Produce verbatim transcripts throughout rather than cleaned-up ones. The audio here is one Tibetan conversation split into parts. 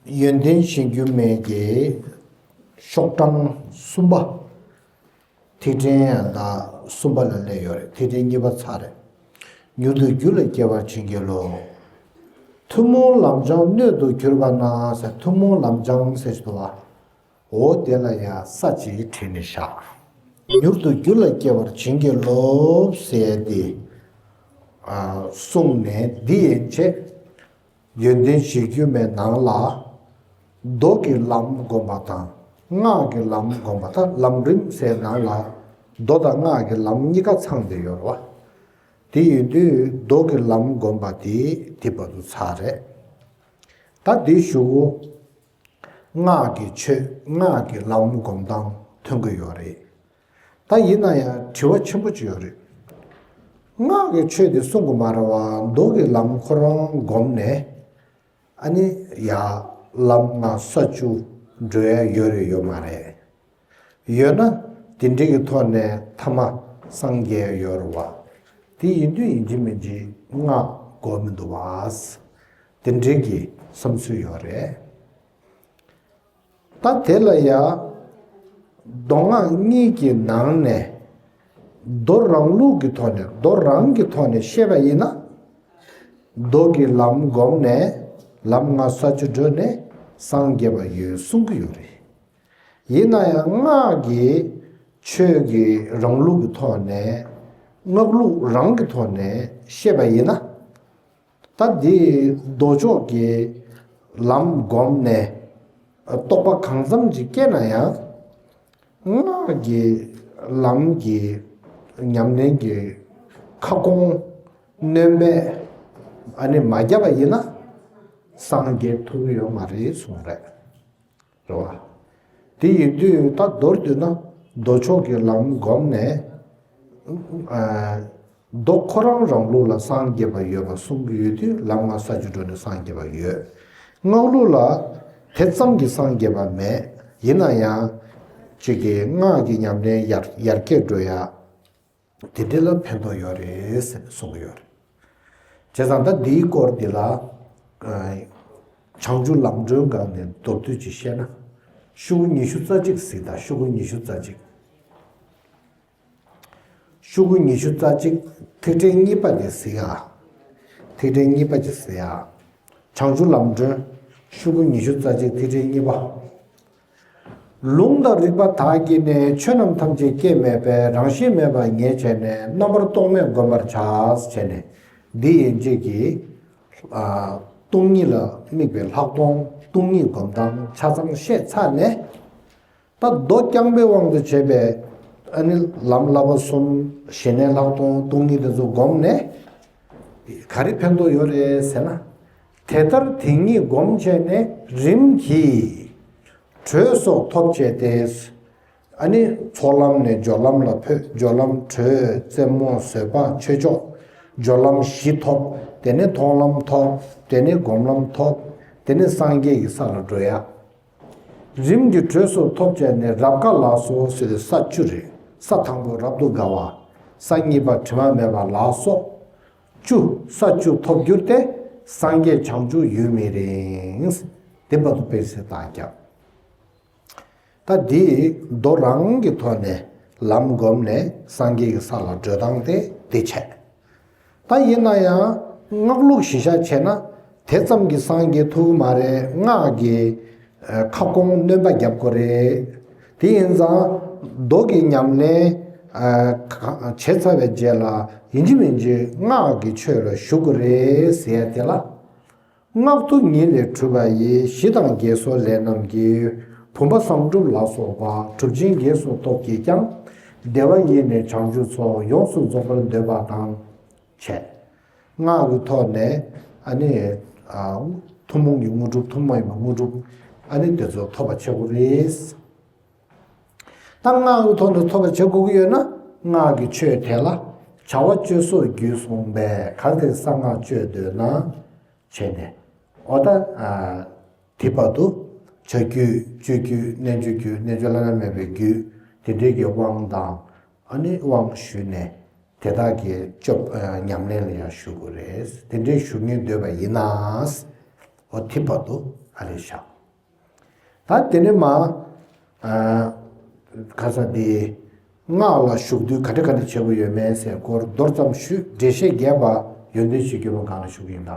ཡོན་ཏན་གཞན་འགྱུར་མེད་ཀྱི་ཤོག་གྲངས་གསུམ་པ། ཐིག་ཕྲེང་ཡང་དག་གསུམ་པ་ལ་སླེབས་ཡོད་རེད། ཐིག་ཕྲེང་གཉིས་པ་ཚར་རེད། མྱུར་དུ་རྒྱུད་ལ་སྐྱེ་བར་བྱིན་གྱིས་རློབས། ཐུན་མོང་ལམ་སྦྱངས་སྣོད་དུ་གྱུར་པ་ན་ཟེར། ཐུན་མོང་ལམ་སྦྱངས་ཟེར་གྱི་འདུག་བ། འོ་དེ་ལ་ཡང་ས་གཅིག་བྲིས་ནས་བཞག་མྱུར་དུ་རྒྱུད་ལ་སྐྱེ་བར་བྱིན་གྱིས་རློབས་ཟེར་ཏེ། ཨ། གསུངས་ནས་འདི་ཡན་ཆད། ཡོན་ཏན་གཞན་འགྱུར་མེད་ནང་ལ། མདོ་གི་ལམ་བསྒོམ་པ་དང་སྔགས་ཀྱི་ལམ་བསྒོམ་པ་དང་། ལམ་རིམ་ཟེར་ནང་ལ་མདོ་དང་སྔགས་ཀྱི་ལམ་གཉིས་ཀ་ཚང་བསྡད་ཡོད་རེད་བ། དེ་ཡིན་དུས་མདོ་གི་ལམ་བསྒོམ་པ་དེ་དེ་བར་དུ་ཚར་རེད། ད་དེའི་གཞུག་གུ། སྔགས་ཀྱི་ཆོས། སྔགས་ཀྱི་ལམ་སྒོམ་སྟངས་ཐོན་གྱི་ཡོད་རེད། ད་ཡིན་ན་ཡང་དྲི་བ་ཆེན་པོ་ཅིག་ཡོད་རེད། སྔགས་ཀྱི་ཆོས་དེ་གསུང་གི་མ་རེད་བ། མདོ་གི་ལམ་ཁོ་རང་བསྒོམས་ནས། ཨ་ནི་ཡང་ལམ་ལྔ་ས་བཅུ་འགྲོ་ཡ་ཡོད་རེད་ཡོད་མ་རེད། ཡོད་ན་དེ་འདྲའི་གི་ཐོག་ནས་ཐ་མ་སངས་རྒྱས་ཡོད་རེད་བ། དེ་ཡིན་དུས་ཡིན་གཅིག་མིན་གཅིག་སྔགས་དགོས་མི་འདུག་བ། དེ་འདྲའི་གི་བསམ་ཚུལ་ཡོད་རེད། ད་དེ་ལ་ཡང་མདོ་སྔགས་གཉིས་ཀྱི་ནང་ནས་མདོ་རང་ལུགས་ཀྱི་ཐོག་ནས། མདོ་རང་གི་ཐོག་ནས་བཤད་པ་ཡིན་ན། མདོ་གི་ལམ་བསྒོམས་ནས་ལམ་ལྔ་ས་བཅུ་བགྲོད་ནས་སངས་རྒྱས་པ་ཡོད་གསུང་གི་ཡོད་རེད། ཡིན་ན་ཡང་སྔགས་ཀྱི་ཆོས་ཀྱི་རང་ལུགས་ཀྱི་ཐོག་ནས། སྔགས་ལུགས་རང་གི་ཐོག་ནས་བཤད་པ་ཡིན་ན། ད་འདི་མདོ་ཕྱོགས་ཀྱི་ལམ་བསྒོམས་ནས་རྟོགས་པ་གང་འཚམ་ཅིག་སྐྱེས་ན་ཡང་། སྔགས་ཀྱི་ལམ་གྱི་ཉམས་ལེན་གྱི་ཁ་སྐོང་སྣོན་པས་ཨ་ནི་མ་བརྒྱབ་པ་ཡིན་ན་སངས་རྒྱས་ཐུབ་ཀྱི་ཡོད་མ་རེད་གསུངས་རེད། རེད་བ། དེ་ཡིན་དུས་ད་མདོར་བསྡུས་ན་མདོ་ཕྱོགས་ཀྱི་ལམ་བསྒོམས་ནས། ཨ། མདོ་ཁོ་རང་རང་ལུགས་ལ་སངས་རྒྱས་པ་ཡོད་པ་གསུང་གི་ཡོད་དུས་ལམ་ལྔ་ས་བཅུ་བགྲོད་ནས་སངས་རྒྱས་པ་ཡོད། སྔགས་ལུགས་ལ་དེ་ཙམ་གྱིས་སངས་རྒྱས་པ་མེད། ཡིན་ན་ཡང་གཅིག་གིས་སྔགས་ཀྱི་ཉམས་ལེན་ཡར་ཡར་རྒྱས་འགྲོ་ཡ། དེ་འདྲ་ལ་ཕན་ཐོགས་ཡོད་རེད་ཟེར་ནས་གསུང་གི་ཡོད་རེད། བྱས་ཙང་ད་འདིའི་སྐོར་འདི་ལ། ཨ། བྱང་ཆུབ་ལམ་སྒྲོན་སྒང་ནས་མདོར་བསྡུས་ཅིག་བཤད་ན། ཤོག་གུ་ཉི་ཤུ་རྩ་གཅིག་གཟིགས་དང་། ཤོག་གུ་ཉི་ཤུ་རྩ་གཅིག་ཤོག་གུ་ཉི་ཤུ་རྩ་གཅིག་ཐིག་ཕྲེང་གཉིས་པ་དེ་གཟིགས་ཨ། ཐིག་ཕྲེང་གཉིས་པ་དེ་གཟིགས་ཨ། བྱང་ཆུབ་ལམ་སྒྲོན། ཤོག་གུ་ཉི་ཤུ་རྩ་གཅིག་ཐིག་ཕྲེང་གཉིས་པ། ལུང་དང་རིགས་པ་དག་གིས་ནི། ཆོས་རྣམས་ཐམས་ཅད་སྐྱེ་མེད་པའི། རང་བཞིན་མེད་པར་ངེས་བྱས་ནས། རྣམ་པར་རྟོག་མེད་བསྒོམ་པར་བྱ། ཟེར་ནས་འདི་ཡན་ཆད་ཀྱི། ཨ། སྟོང་ཉིད་ལ་དམིགས་པའི་ལྷག་མཐོང་སྟོང་ཉིད་སྒོམ་སྟངས་ཆ་ཚང་བཤད་ཚར་ནས། ད་མདོ་རྐྱང་པའི་དབང་དུ་བྱས་པའི་ཨ་ནི་ལམ་བསླབ་པ་གསུམ། ཞི་གནས་ལྷག་མཐོང་སྟོང་ཉིད་དེ་ཚོ་བསྒོམས་ནས། ག་རེ་ཕན་ཐོགས་ཡོད་རེད་ཟེར་ན། དེ་ལྟར་དེ་ཉིད་བསྒོམས་བྱས་ནས་རིམ་གྱིས་དྲོད་སོགས་ཐོབ་བྱས་ཏེ། ཨ་ནི་ཚོགས་ལམ་ནས་སྦྱོར་ལམ་ལ་འཕོས། སྦྱོར་ལམ་དྲོད་རྩེ་མོ་བཟོད་པ་ཆོས་མཆོག་སྦྱོར་ལམ་བཞི་ཐོབ། དེ་ནས་མཐོང་ལམ་ཐོབ། དེ་ནས་སྒོམ་ལམ་ཐོབ། དེ་ནས་སངས་རྒྱས་ཀྱི་ས་ལ་འགྲོ་ཡ། རིམ་གྱིས་དྲོད་སོགས་ཐོབ་བྱས་ནས། རབ་དགའ་ལ་སོགས་ཟེར་ཏེ་ས་བཅུ་རེད། ས་དང་པོ་རབ་ཏུ་དགའ་བ། ས་གཉིས་པ་དྲི་མ་མེད་པ་ལ་སོགས། བཅུ། ས་བཅུ་ཐོབ་གྱུར་ཏེ། སངས་རྒྱས་བྱང་ཆུབ་ཡུན་མི་རིང་། དེ་བར་དུ་སྤེལ་གསལ་བཏང་རྒྱབ། ད་འདི་མདོ་རང་གི་ཐོག་ནས་ལམ་བསྒོམས་ནས་སངས་རྒྱས་ཀྱི་ས་ལ་བགྲོད་སྟངས་དེ་འདི་བྱས། ད་ཡིན་ན་ཡང་སྔགས་ལུགས་གཞི་བཞག་བྱས་ན་དེ་ཙམ་གྱིས་སངས་རྒྱས་ཐུབ་ཀྱི་མ་རེད། སྔགས་ཀྱི་ཨ་ཁ་སྐོང་སྣོན་པ་རྒྱབ་དགོས་རེད། དེ་ཡིན་ཙང་མདོ་གི་ཉམས་ལེན་ཨ་བྱས་ཚར་བའི་རྗེས་ལ་ཡིན་གཅིག་མིན་གཅིག་སྔགས་ཀྱི་ཆོས་ལ་ཞུགས་དགོས་རེད་ཟེར་ཡ་དེ་ལ། སྔགས་མཐུ་ཉིད་ལས་གྲུབ་པ་ཡི། ཞི་དང་རྒྱས་སོགས་ལས་རྣམས་ཀྱིས། བུམ་པ་བསམ་གྲུབ་ལ་སོགས་པ། གྲུབ་ཆེན་བརྒྱད་སོགས་སྟོབས་ཀྱིས་ཀྱང་། བདེ་བ་ཡེ་ནས་བྱང་ཆུབ་མཚོ། ཡོངས་སུ་རྫོགས་པར་འདོད་པ་དང་། བྱས། སྔགས་ཀྱི་ཐོག་ནས་ཨ་ནི་ཨ་ཐུན་མོང་གི་དངོས་གྲུབ། ཐུན་མོང་མ་ཡིན་པའི་དངོས་གྲུབ་ཨ་ནི་དེ་ཚོ་ཐོབ་པ་བྱེད་དགོས་རེད། ད་སྔགས་ཀྱི་ཐོག་ནས་ཐོབ་པ་བྱེད་དགོས་ཀྱི་ཡོད་ན། སྔགས་ཀྱི་ཆོས་དེ་ལ་བྱ་བ་སྤྱོད་སོགས་རྒྱུད་གསུངས་པས། གལ་ཏེ་གསང་སྔགས་སྤྱོད་འདོད་ན། བྱས་ནས། འོ་ད་ཨ་དེ་བར་དུ་བྱ་རྒྱུད་སྤྱོད་རྒྱུད་རྣལ་འབྱོར་རྒྱུད། རྣལ་འབྱོར་བླ་ན་མེད་པའི་རྒྱུད། དེ་འདྲའི་གི་དབང་དང་ཨ་ནི་དབང་ཞུས་ནས་དེ་དག་གི་སྤྱོད་ཨ་ཉམས་ལེན་ལ་ཡང་ཞུགས་དགོས་རེད། དེ་འདྲའི་ཞུ་སྙིང་འདོད་པ་ཡིན་ན། འོ་དེ་བར་དུ་ ཨ་རེ་བཞག་ད་དེ་ནས་མ། ཨ། ག་ས་དེ། སྔགས་ལ་ཞུགས་དུས་ག་འདྲ་ག་འདྲ་བྱེད་དགོས་ཡོད་མེད་ཟེར་སྐོར་མདོར་ཙམ་ཞུས། འགྲེལ་བཤད་རྒྱས་པ་ཡོན་ཏན་གཞིར་གྱུར་མ་སྒང་ལ་ཞུ་གི་ཡིན་ད།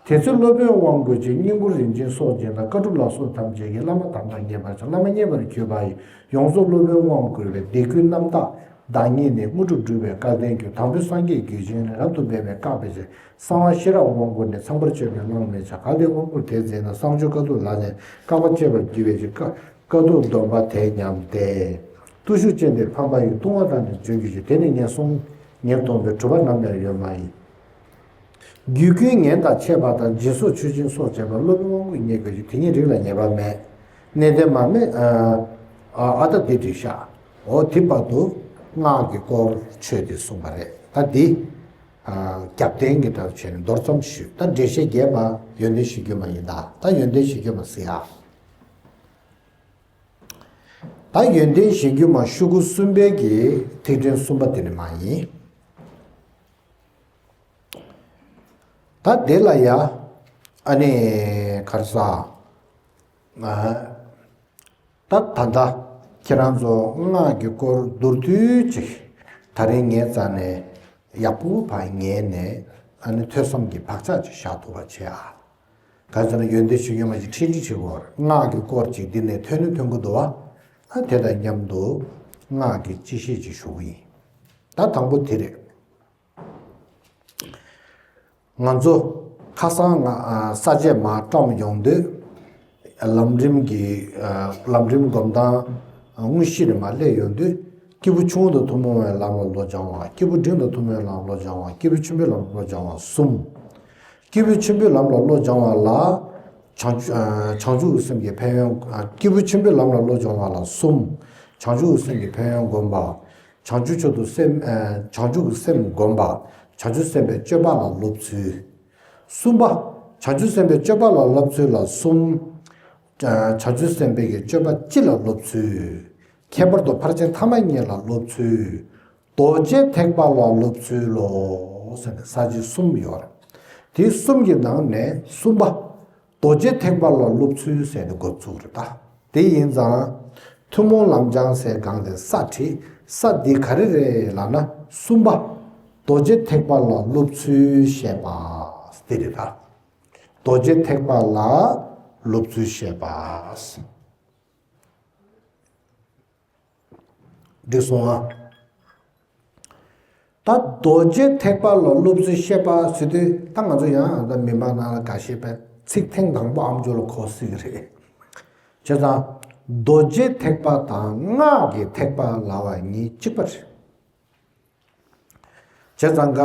དེ་ཚེ་སློབ་དཔོན་དབང་བསྐུར་ཅིང་། བསྙེན་བཀུར་རིན་ཆེན་སོགས་བགྱིས་ལ། བཀའ་སྒྲུབ་ལ་སོགས་ཐམས་ཅད་ཀྱིས། བླ་མ་དམ་དང་ངེས་པར་བྱ། བླ་མ་མཉེས་པར་གྱུར་པ་ཡིས། ཡོངས་སུ་སློབ་དཔོན་དབང་བསྐུར་བས། དེ་ཀུན་རྣམ་དག་བདག་ཉིད་ནི། དངོས་གྲུབ་སྒྲུབ་པའི་སྐལ་ལྡན་གྱུར། དང་པོའི་སངས་རྒྱས་རྒྱུད་ཆེན་ནས། རབ་ཏུ་འབད་པས་བཀག་པའི་ཕྱིར། གསང་བ་ཤེས་རབ་དབང་བསྐུར་ནས། ཚངས་པར་སྤྱོད་པའི་བླ་མ་མི་བྱ། གལ་ཏེ་དབང་བསྐུར་དེ་མཛད་ན། གསང་སྤྱོད་དཀའ་ཐུབ་ལག་ལེན་བཀག་པ་གཅོད་པར་འགྱུར་བའི་ཕྱིར། བཀའ་བཀའ་ཐུབ་སྡོམ་པ་དེ་ཉམས་ཏེ། བརྟུལ་ཞུགས་ཅན་དེ་ཕམ་པ་ཡིས། ལྟུང་བ་དག་ནི་འཇོམས་གྱུར་ཅིག་དེ་ནི་ངན་སོང་ངེས་སྟོང་པའི། གྲུབ་པ་ནམ་ཡང་ཡོད་མ་ཡིན། རྒྱུད་ཀུན་ངན་དང་ཕྱད་པ་དང་། སྦྱིན་སོགས་མཆོད་སྦྱིན་སོགས་བྱས་པ། སློབ་དཔོན་དབང་བསྐུར་རྙེད་དགོས་ཀྱི། དེ་ཉིད་རིགས་ལ་ངེས་པ་མེད། གནས་བརྟན་མ་མེད། ཨ་ཨ་ད་དེ་བྲིས་ཤག་འོ་དེ་བར་དུ་སྔགས་ཀྱི་སྐོར་ཆོས་དེ་གསུངས་པ་རེད། ད་འདི་ཨ་རྒྱབ་རྟེན་གྱི་ཐོག་བྱས་ནས་མདོར་ཙམ་ཞུས། ད་འགྲེལ་བཤད་རྒྱས་པ་ཡོན་ཏན་གཞིར་གྱུར་མ་ཡིན་ད། ད་ཡོན་ཏན་གཞིར་གྱུར་མ་ཟེར་ཡ། ད་ཡོན་ཏན་གཞིར་གྱུར་མ་ཤོག་གུ་གསུམ་པའི་གི་ཐིག་ཕྲེང་གསུམ་པ་དེ་ནི་མ་ཡིན། ད་དེ་ལ་ཡ། ཨ་ནི་ག་རེ་ཟ། ཨ། ད་ད་ལྟ་ཁྱེད་རང་ཚོ་སྔགས་ཀྱི་སྐོར་མདོར་བསྡུས་ཅིག་ད་རིང་ངའི་རྩ་ནས་ཡག་པོ་ཕར་ཉན་ནས། ཨ་ནི་ཐོས་བསམ་གྱི་བག་ཆགས་ཅིག་བཞག་ཐུབ་པ་བྱེད་ཨ། ག་ཚོད་ན་ཡོན་ཏན་ཞུ་མཁན་མ་ཅིག་ཁྲིད་ཁྲིད་བྱེད་དགོས། སྔགས་ཀྱི་སྐོར་ཅིག་འདི་ནས་ཐོན་ནི་ཐོན་གི་འདུག་བ། ཨ་དེ་དང་མཉམ་དུ་སྔགས་ཀྱི་སྤྱི་བཤད་ཅིག་ཞུ་གི་ཡིན། ད་དང་པོ་དེ་རེད། ང་ཚོ་ཁ་སང་ང་ས་བཅད་མར་བཀྲམ་ཡོང་དུས། ལམ་རིམ་གྱི་ལམ་རིམ་སྒོམ་སྟངས་དངོས་གཞི་ནས་མར་སླེབས་ཡོང་དུས། སྐྱེས་བུ་ཆུང་ངུ་དང་ཐུན་མོང་བའི་ལམ་ལ་བློ་སྦྱང་བ། སྐྱེས་བུ་འབྲིང་དང་ཐུན་མོང་བའི་ལམ་ལ་བློ་སྦྱང་བ། སྐྱེས་བུ་ཆེན་པོའི་ལམ་ལ་བློ་སྦྱང་བ་གསུམ། སྐྱེས་བུ་ཆེན་པོའི་ལམ་ལ་བློ་སྦྱང་བ་ལ། བྱང་ཆུབ་བྱང་ཆུབ་ཀྱི་སེམས་ཀྱི་ཕན་ཡོན། སྐྱེས་བུ་ཆེན་པོའི་ལམ་ལ་བློ་སྦྱང་བ་ལ་གསུམ། བྱང་ཆུབ་ཀྱི་སེམས་ཀྱི་ཕན་ཡོན་བསྒོམ་པ། བྱང་ཆུབ་མཆོག་ཏུ་སེམས། ཨ། བྱང་ཆུབ་ཀྱི་སེམས་བསྒོམ་པ། བྱང་ཆུབ་སེམས་དཔའི་སྤྱོད་པ་ལ་སློབ་ཚུལ། གསུམ་པ། བྱང་ཆུབ་སེམས་དཔའི་སྤྱོད་པ་ལ་སློབ་ཚུལ་ལ་གསུམ། ཨ། བྱང་ཆུབ་སེམས་དཔའི་གི་སྤྱོད་པ་སྤྱི་ལ་སློབ་ཚུལ། ཁྱད་པར་དུ་ཕར་ཕྱིན་ཐ་མ་གཉིས་ལ་སློབ་ཚུལ། རྡོ་རྗེ་ཐེག་པ་ལ་སློབ་ཚུལ་ལོ། ཟེར་ནས་ས་བཅད་གསུམ་ཡོད་རེད། དེ་གསུམ་གྱི་ནང་ནས་གསུམ་པ། རྡོ་རྗེ་ཐེག་པ་ལ་སློབ་ཚུལ་ཟེར་ནས་འགོ་བཙུགས་རེད་ད། དེ་ཡིན་ཙང་། ཐུན་མོང་ལམ་སྦྱང་ཟེར་སྒང་དེ་ས་བྲིས། ས་འདི་ག་རེ་རེད་ལབ་ན། གསུམ་པ། རྡོ་རྗེ་ཐེག་པ་ལ་སློབ་ཚུལ་བཤད་པ། དེ་རེད་ད། རྡོ་རྗེ་ཐེག་པ་ལ་སློབ་ཚུལ་བཤད་པ། འགྲིག་སོང་ཨ། ད་རྡོ་རྗེ་ཐེག་པ་ལ་སློབ་ཚུལ་བཤད་པ་ཟེར་དུས། ད་ང་ཚོ་ཡང་ད་མི་མང་ནང་ལ་འགའ་ཤས་པས་ཚིག་ཐེངས་དང་པོ་ཨམ་ཅོག་ལ་གོ་སྲིད་ཀྱི་རེད། བྱས་ཙང་རྡོ་རྗེ་ཐེག་པ་དང་སྔགས་ཀྱི་ཐེག་པ་ལབ་པ་གཉིས་གཅིག་པ་རེད། བྱས་ཙང་ཀ་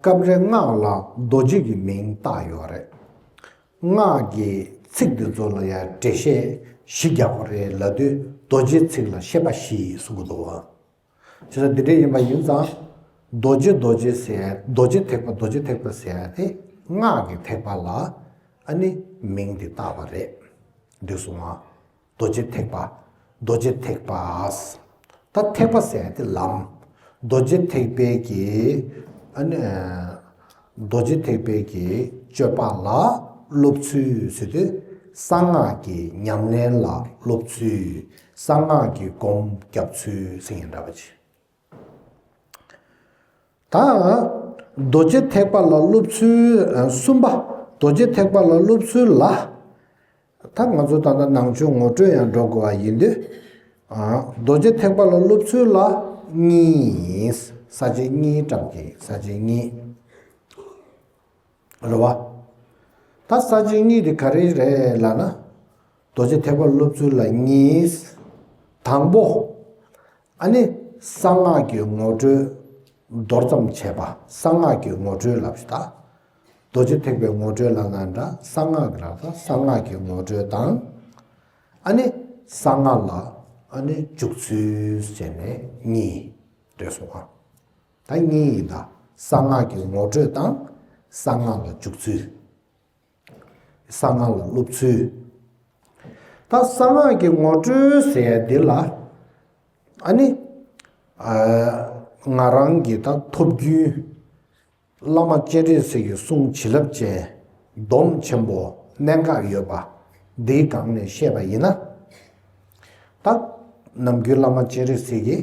སྐབས་རེ་སྔགས་ལ་རྡོ་རྗེ་གི་མིང་བཏགས་ཡོད་རེད། སྔགས་ཀྱི་ཚིག་འདི་ཚོ་ལ་ཡང་འགྲེལ་བཤད་བཞི་རྒྱག་དགོས་རེད་ལབ་དུས། རྡོ་རྗེའི་ཚིག་ལ་བཤད་པ་བཞི་གསུང་གི་འདུག་བ། བྱས་ཙང་འདི་འདྲ་ཡིན་པ་ཡིན་ཙང་། རྡོ་རྗེ་རྡོ་རྗེ་ཟེར། རྡོ་རྗེ་ཐེག་པ་རྡོ་རྗེ་ཐེག་པ་ཟེར་ཡ་དེ་སྔགས་ཀྱི་ཐེག་པ་ལ་ཨ་ནི་མིང་འདི་བཏགས་པ་རེད། འགྲིག་སོང་ང་། རྡོ་རྗེ་ཐེག་པ། རྡོ་རྗེ་ཐེག་པ། ད་ཐེག་པ་ཟེར་ཡ་དེ་ལམ། རྡོ་རྗེ་ཐེག་པའི་གི། ཨ་ནི། རྡོ་རྗེ་ཐེག་པའི་གི་སྤྱོད་པ་ལ་སློབ་ཚུལ་ཟེར་དུས། གསང་སྔགས་ཀྱི་ཉམས་ལེན་ལ་སློབ་ཚུལ། གསང་སྔགས་ཀྱི་སྒོམ་རྒྱབ་ཚུལ་ཟེར་ཡིན་འདྲ་པོ་ཅིག་ད་རྡོ་རྗེ་ཐེག་པ་ལ་སློབ་ཚུལ། ཨ། གསུམ་པ། རྡོ་རྗེ་ཐེག་པ་ལ་སློབ་ཚུལ་ལ། ད་ང་ཚོ་ད་ལྟ་ནང་ཆོས་ངོ་སྤྲོད་ཡང་འགྲོ་དགོས་པ་ཡིན་དུས། ཨ། རྡོ་རྗེ་ཐེག་པ་ལ་སློབ་ཚུལ་ལ་གཉིས། ས་བཅད་གཉིས་བཀྲམ་གྱི། ས་བཅད་གཉིས། རེད་བ། ད་ས་བཅད་གཉིས་དེ་ག་རེ་རེད་ལབ་ན། རྡོ་རྗེ་ཐེག་པ་སློབ་ཚུལ་ལ་གཉིས། དང་པོ། ཨ་ནི་གསང་སྔགས་ཀྱི་ངོ་སྤྲོད་མདོར་ཙམ་བྱས་པ། གསང་སྔགས་ཀྱི་ངོ་སྤྲོད་ལབ་ཤི་ད། རྡོ་རྗེ་ཐེག་པའི་ངོ་སྤྲོད་ལབ་ན་འདྲ། གསང་སྔགས་ཀྱི་ལབ་ད། གསང་སྔགས་ཀྱི་ངོ་སྤྲོད་དང་། ཨ་ནི་གསང་སྔགས་ལ་ཨ་ནི་འཇུག་ཚུལ་བྱས་ནས་གཉིས་རེད་སོང་ཨ། ད་གཉིས་ཡིན་ད། གསང་སྔགས་ཀྱི་ངོ་སྤྲོད་དང་། གསང་སྔགས་ལ་འཇུག་ཚུལ། གསང་སྔགས་ལ་སློབ་ཚུལ། ད་གསང་སྔགས་ཀྱི་ངོ་སྤྲོད་ཟེར་ཡ་འདི་ལ། ཨ་ནི། ཨ། ང་རང་གི་ད་ཐུགས་རྒྱུན། བླ་མ་སྤྱན་རས་གཟིགས་ཀྱི་གསུང་བྱིན་རླབས་ཅན། སྡོམ་ཆེན་པོ་གནད་འགག་ཡོད་པ། འདིའི་སྒང་ནས་བཤད་པ་ཡིན་ན། ད་ནམ་རྒྱུན་བླ་མ་སྤྱན་རས་གཟིགས་ཀྱིས་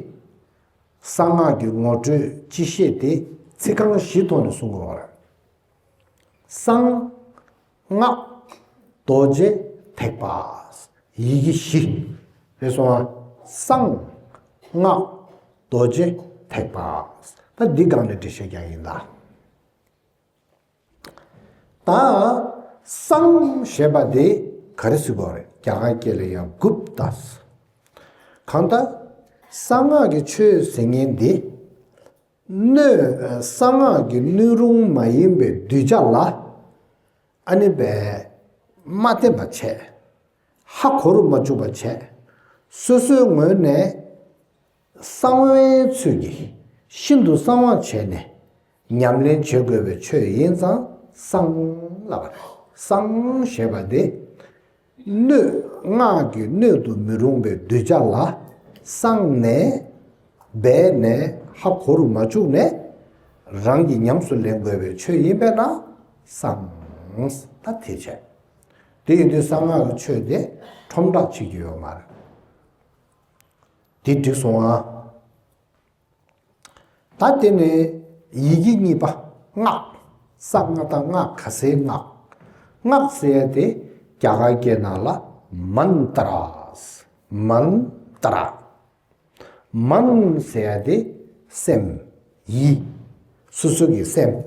གསང་སྔགས་ཀྱི་ངོ་སྤྲོད་སྤྱི་བཤད་དེ་ཚིག་རྐང་བཞི་ཐོག་ནས་གསུང་གི་ཡོད་རེད། གསང་སྔགས་རྡོ་རྗེ་ཐེག་པ། ཡི་གེ་བཞི་རེད་སོང་ང་། གསང་སྔགས་རྡོ་རྗེ་ཐེག་པ། ད་འདི་སྒང་ནས་འགྲེལ་བཤད་རྒྱག་ཡིན་ད། ད་གསང་ཞེས་པ་དེ་ག་རེ་ཟེར་དགོས་རེད། རྒྱ་གར་སྐད་ལ་ཡང་གུཔྟ་ཟེར། གང་ལྟར་གསང་སྔགས་ཀྱི་ཆོས་ཟེར་མཁན་འདི། སྣོད་གསང་སྔགས་ཀྱི་སྣོད་རུང་མ་ཡིན་པའི་གདུལ་བྱ་ལ་ཨ་ནི་བས་མ་བརྟེན་པ་བྱས། ཧ་གོ་རུ་མ་བཅུག་པ་བྱས། སོ་སོའི་ངོས་ནས་གསང་བའི་ཚུལ་གྱིས་ཤིན་ཏུ་གསང་བ་བྱས་ནས་ཉམས་ལེན་བྱེད་དགོས་པའི་ཆོས་ཡིན་ཙང་གསང་ལབ་པ་རེད། གསང་ཞེས་པ་དེ་སྣོད་སྔགས་ཀྱི་སྣོད་དུ་མི་རུང་བའི་གདུལ་བྱ་ལ་གསང་ནས་སྦས་ནས་ཧ་གོ་རུ་མ་བཅུག་ནས་རང་གིས་ཉམས་སུ་ལེན་དགོས་པའི་ཆོས་ཡིན་པས་ན་གསང་། ད་དེ་བྱས། དེ་ཡིན་དུས་གསང་སྔགས་ཀྱི་ཆོས་དེ་ཁྲོམ་བསྒྲགས་བྱེད་ཀྱི་ཡོད་མ་རེད། དེ་འགྲིག་སོང་ཨ། ད་དེ་ནས་ཡི་གེ་གཉིས་པ་སྔགས། ས་སྔགས་དང་སྔགས་ཁ་སའི་སྔགས། སྔགས་ཟེར་ཡ་དེ་རྒྱ་གར་སྐད་ནང་ལ་མན་ཏྲ། མན་ཏྲ། མན་ཟེར་ཡ་དེ་སེམས། ཡིད། སོ་སོ་གི་སེམས།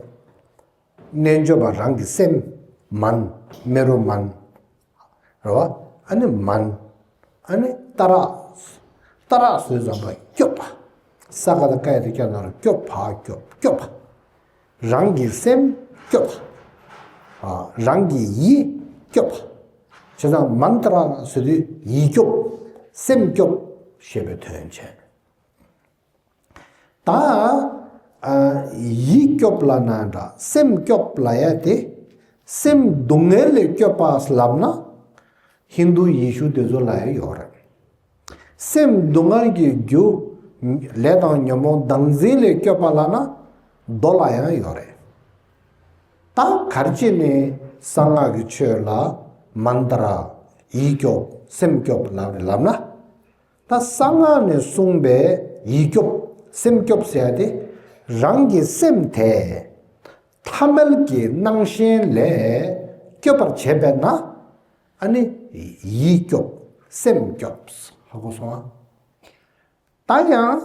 རྣལ་འབྱོར་པ་རང་གི་སེམས། མན། མེ་རོ་མན། རེད་བ། ཨ་ནི་མན། ཨ་ནི་ཏྲ། ཏྲ་ཟེར་ཙམ་པ་སྐྱོབ་པ། ས་ག་ད་ཀ་ཡ་ཏ་ཀྱ་ན་རོ་སྐྱོབ་པ། སྐྱོབ། སྐྱོབ་པ། རང་གི་སེམས་སྐྱོབ་པ། ཨ། རང་གི་ཡིད་སྐྱོབ་པ། བྱས་ཙང་མན་ཏྲ་ཟེར་དུས་ཡིད་སྐྱོབ། སེམས་སྐྱོབ་ཞེས་པའི་དོན་བྱས། ད་ཨ་ཡིད་སྐྱོབ་ལབ་ན་འདྲ། སེམས་སྐྱོབ་ལབ་ཡ་དེ་སེམས་སྡུག་བསྔལ་ལས་སྐྱོབ་པ་ལབ་ན་ཧིན་རྡུ་ཡེ་ཤུ་དེ་ཚོ་ལ་ཡང་ཡོད་རེད། སེམས་སྡུག་བསྔལ་གྱི་རྒྱུ་ལས་དང་ཉོན་མོངས་བདག་འཛིན་ལས་སྐྱོབ་པ་ལབ་ན་མདོ་ལ་ཡང་ཡོད་རེད། ད་ག་རེ་བྱས་ནས་གསང་སྔགས་ཀྱི་ཆོས་ལ་མན་ཏྲ། ཡིད་སྐྱོབ། སེམས་སྐྱོབ་ལབ་རེད་ལབ་ན། ད་གསང་སྔགས་ནས་གསུངས་པའི་ཡིད་སྐྱོབ། སེམས་སྐྱོབ་ཟེར་ཡ་དེ་རང་གི་སེམས་དེ་ཐ་མལ་གྱི་སྣང་ཞེན་ལས་སྐྱོབ་པར་བྱེད་པས་ན་ཨ་ནི་ཡིད་སྐྱོབ། སེམས་སྐྱོབ། ཧ་གོ་སོང་ཨ། ད་ཡང་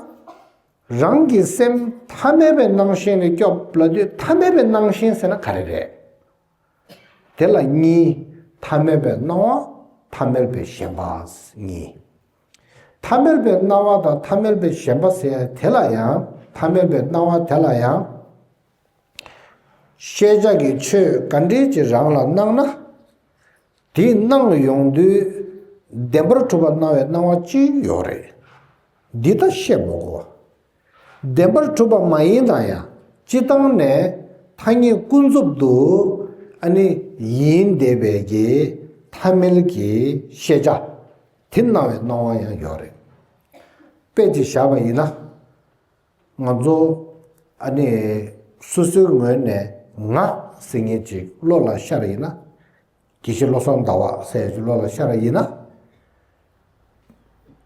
རང་གི་སེམས་ཐ་མལ་པའི་སྣང་ཞེན་ལས་སྐྱོབ་ལབ་དུས་ཐ་མལ་པའི་སྣང་ཞེན་ཟེར་ན་ག་རེ་རེད། དེ་ལ་གཉིས། ཐ་མལ་པའི་སྣང་བ། ཐ་མལ་པའི་ཞེན་པ་གཉིས། ཐ་མལ་པའི་སྣང་བ་དང་ཐ་མལ་པའི་ཞེན་པ་ཟེར་ཡ་དེ་ལ་ཡང་། ཐ་མལ་པའི་སྣང་བ་དེ་ལ་ཡང་ཤེས་བྱ་གི་ཆོས་ག་འདྲས་ཅིག་རང་ལ་སྣང་ན། དེ་སྣང་ཡོང་དུས་བདེན་པར་གྲུབ་པ་སྣང་བའི་སྣང་བ་གཅིག་ཡོད་རེད། འདི་ད་བཤད་མི་དགོས། བདེན་པར་གྲུབ་པ་མ་ཡིན་ན་ཡང་སྤྱིར་བཏང་ནས་ཐ་སྙད་ཀུན་རྫོབ་ཏུ་ཨ་ནི་ཡིན་བསྡད་པའི་གི་ཐ་མལ་གྱི་ཤེས་བྱ་དེ་སྣང་བའི་སྣང་བ་ཡང་ཡོད་རེད། དཔེ་ཅིག་བཞག་པ་ཡིན་ན། ང་ཚོ་ཨ་ནི་སོ་སོའི་ངོས་ནས་ང་ཟེར་མཁན་ཅིག་བློ་ལ་ཤར་ཡིན་ན། དགེ་བཤེས་བློ་བཟང་ཟླ་བ་ཟེར་ཡ་ཅིག་བློ་ལ་ཤར་ཡིན་ན།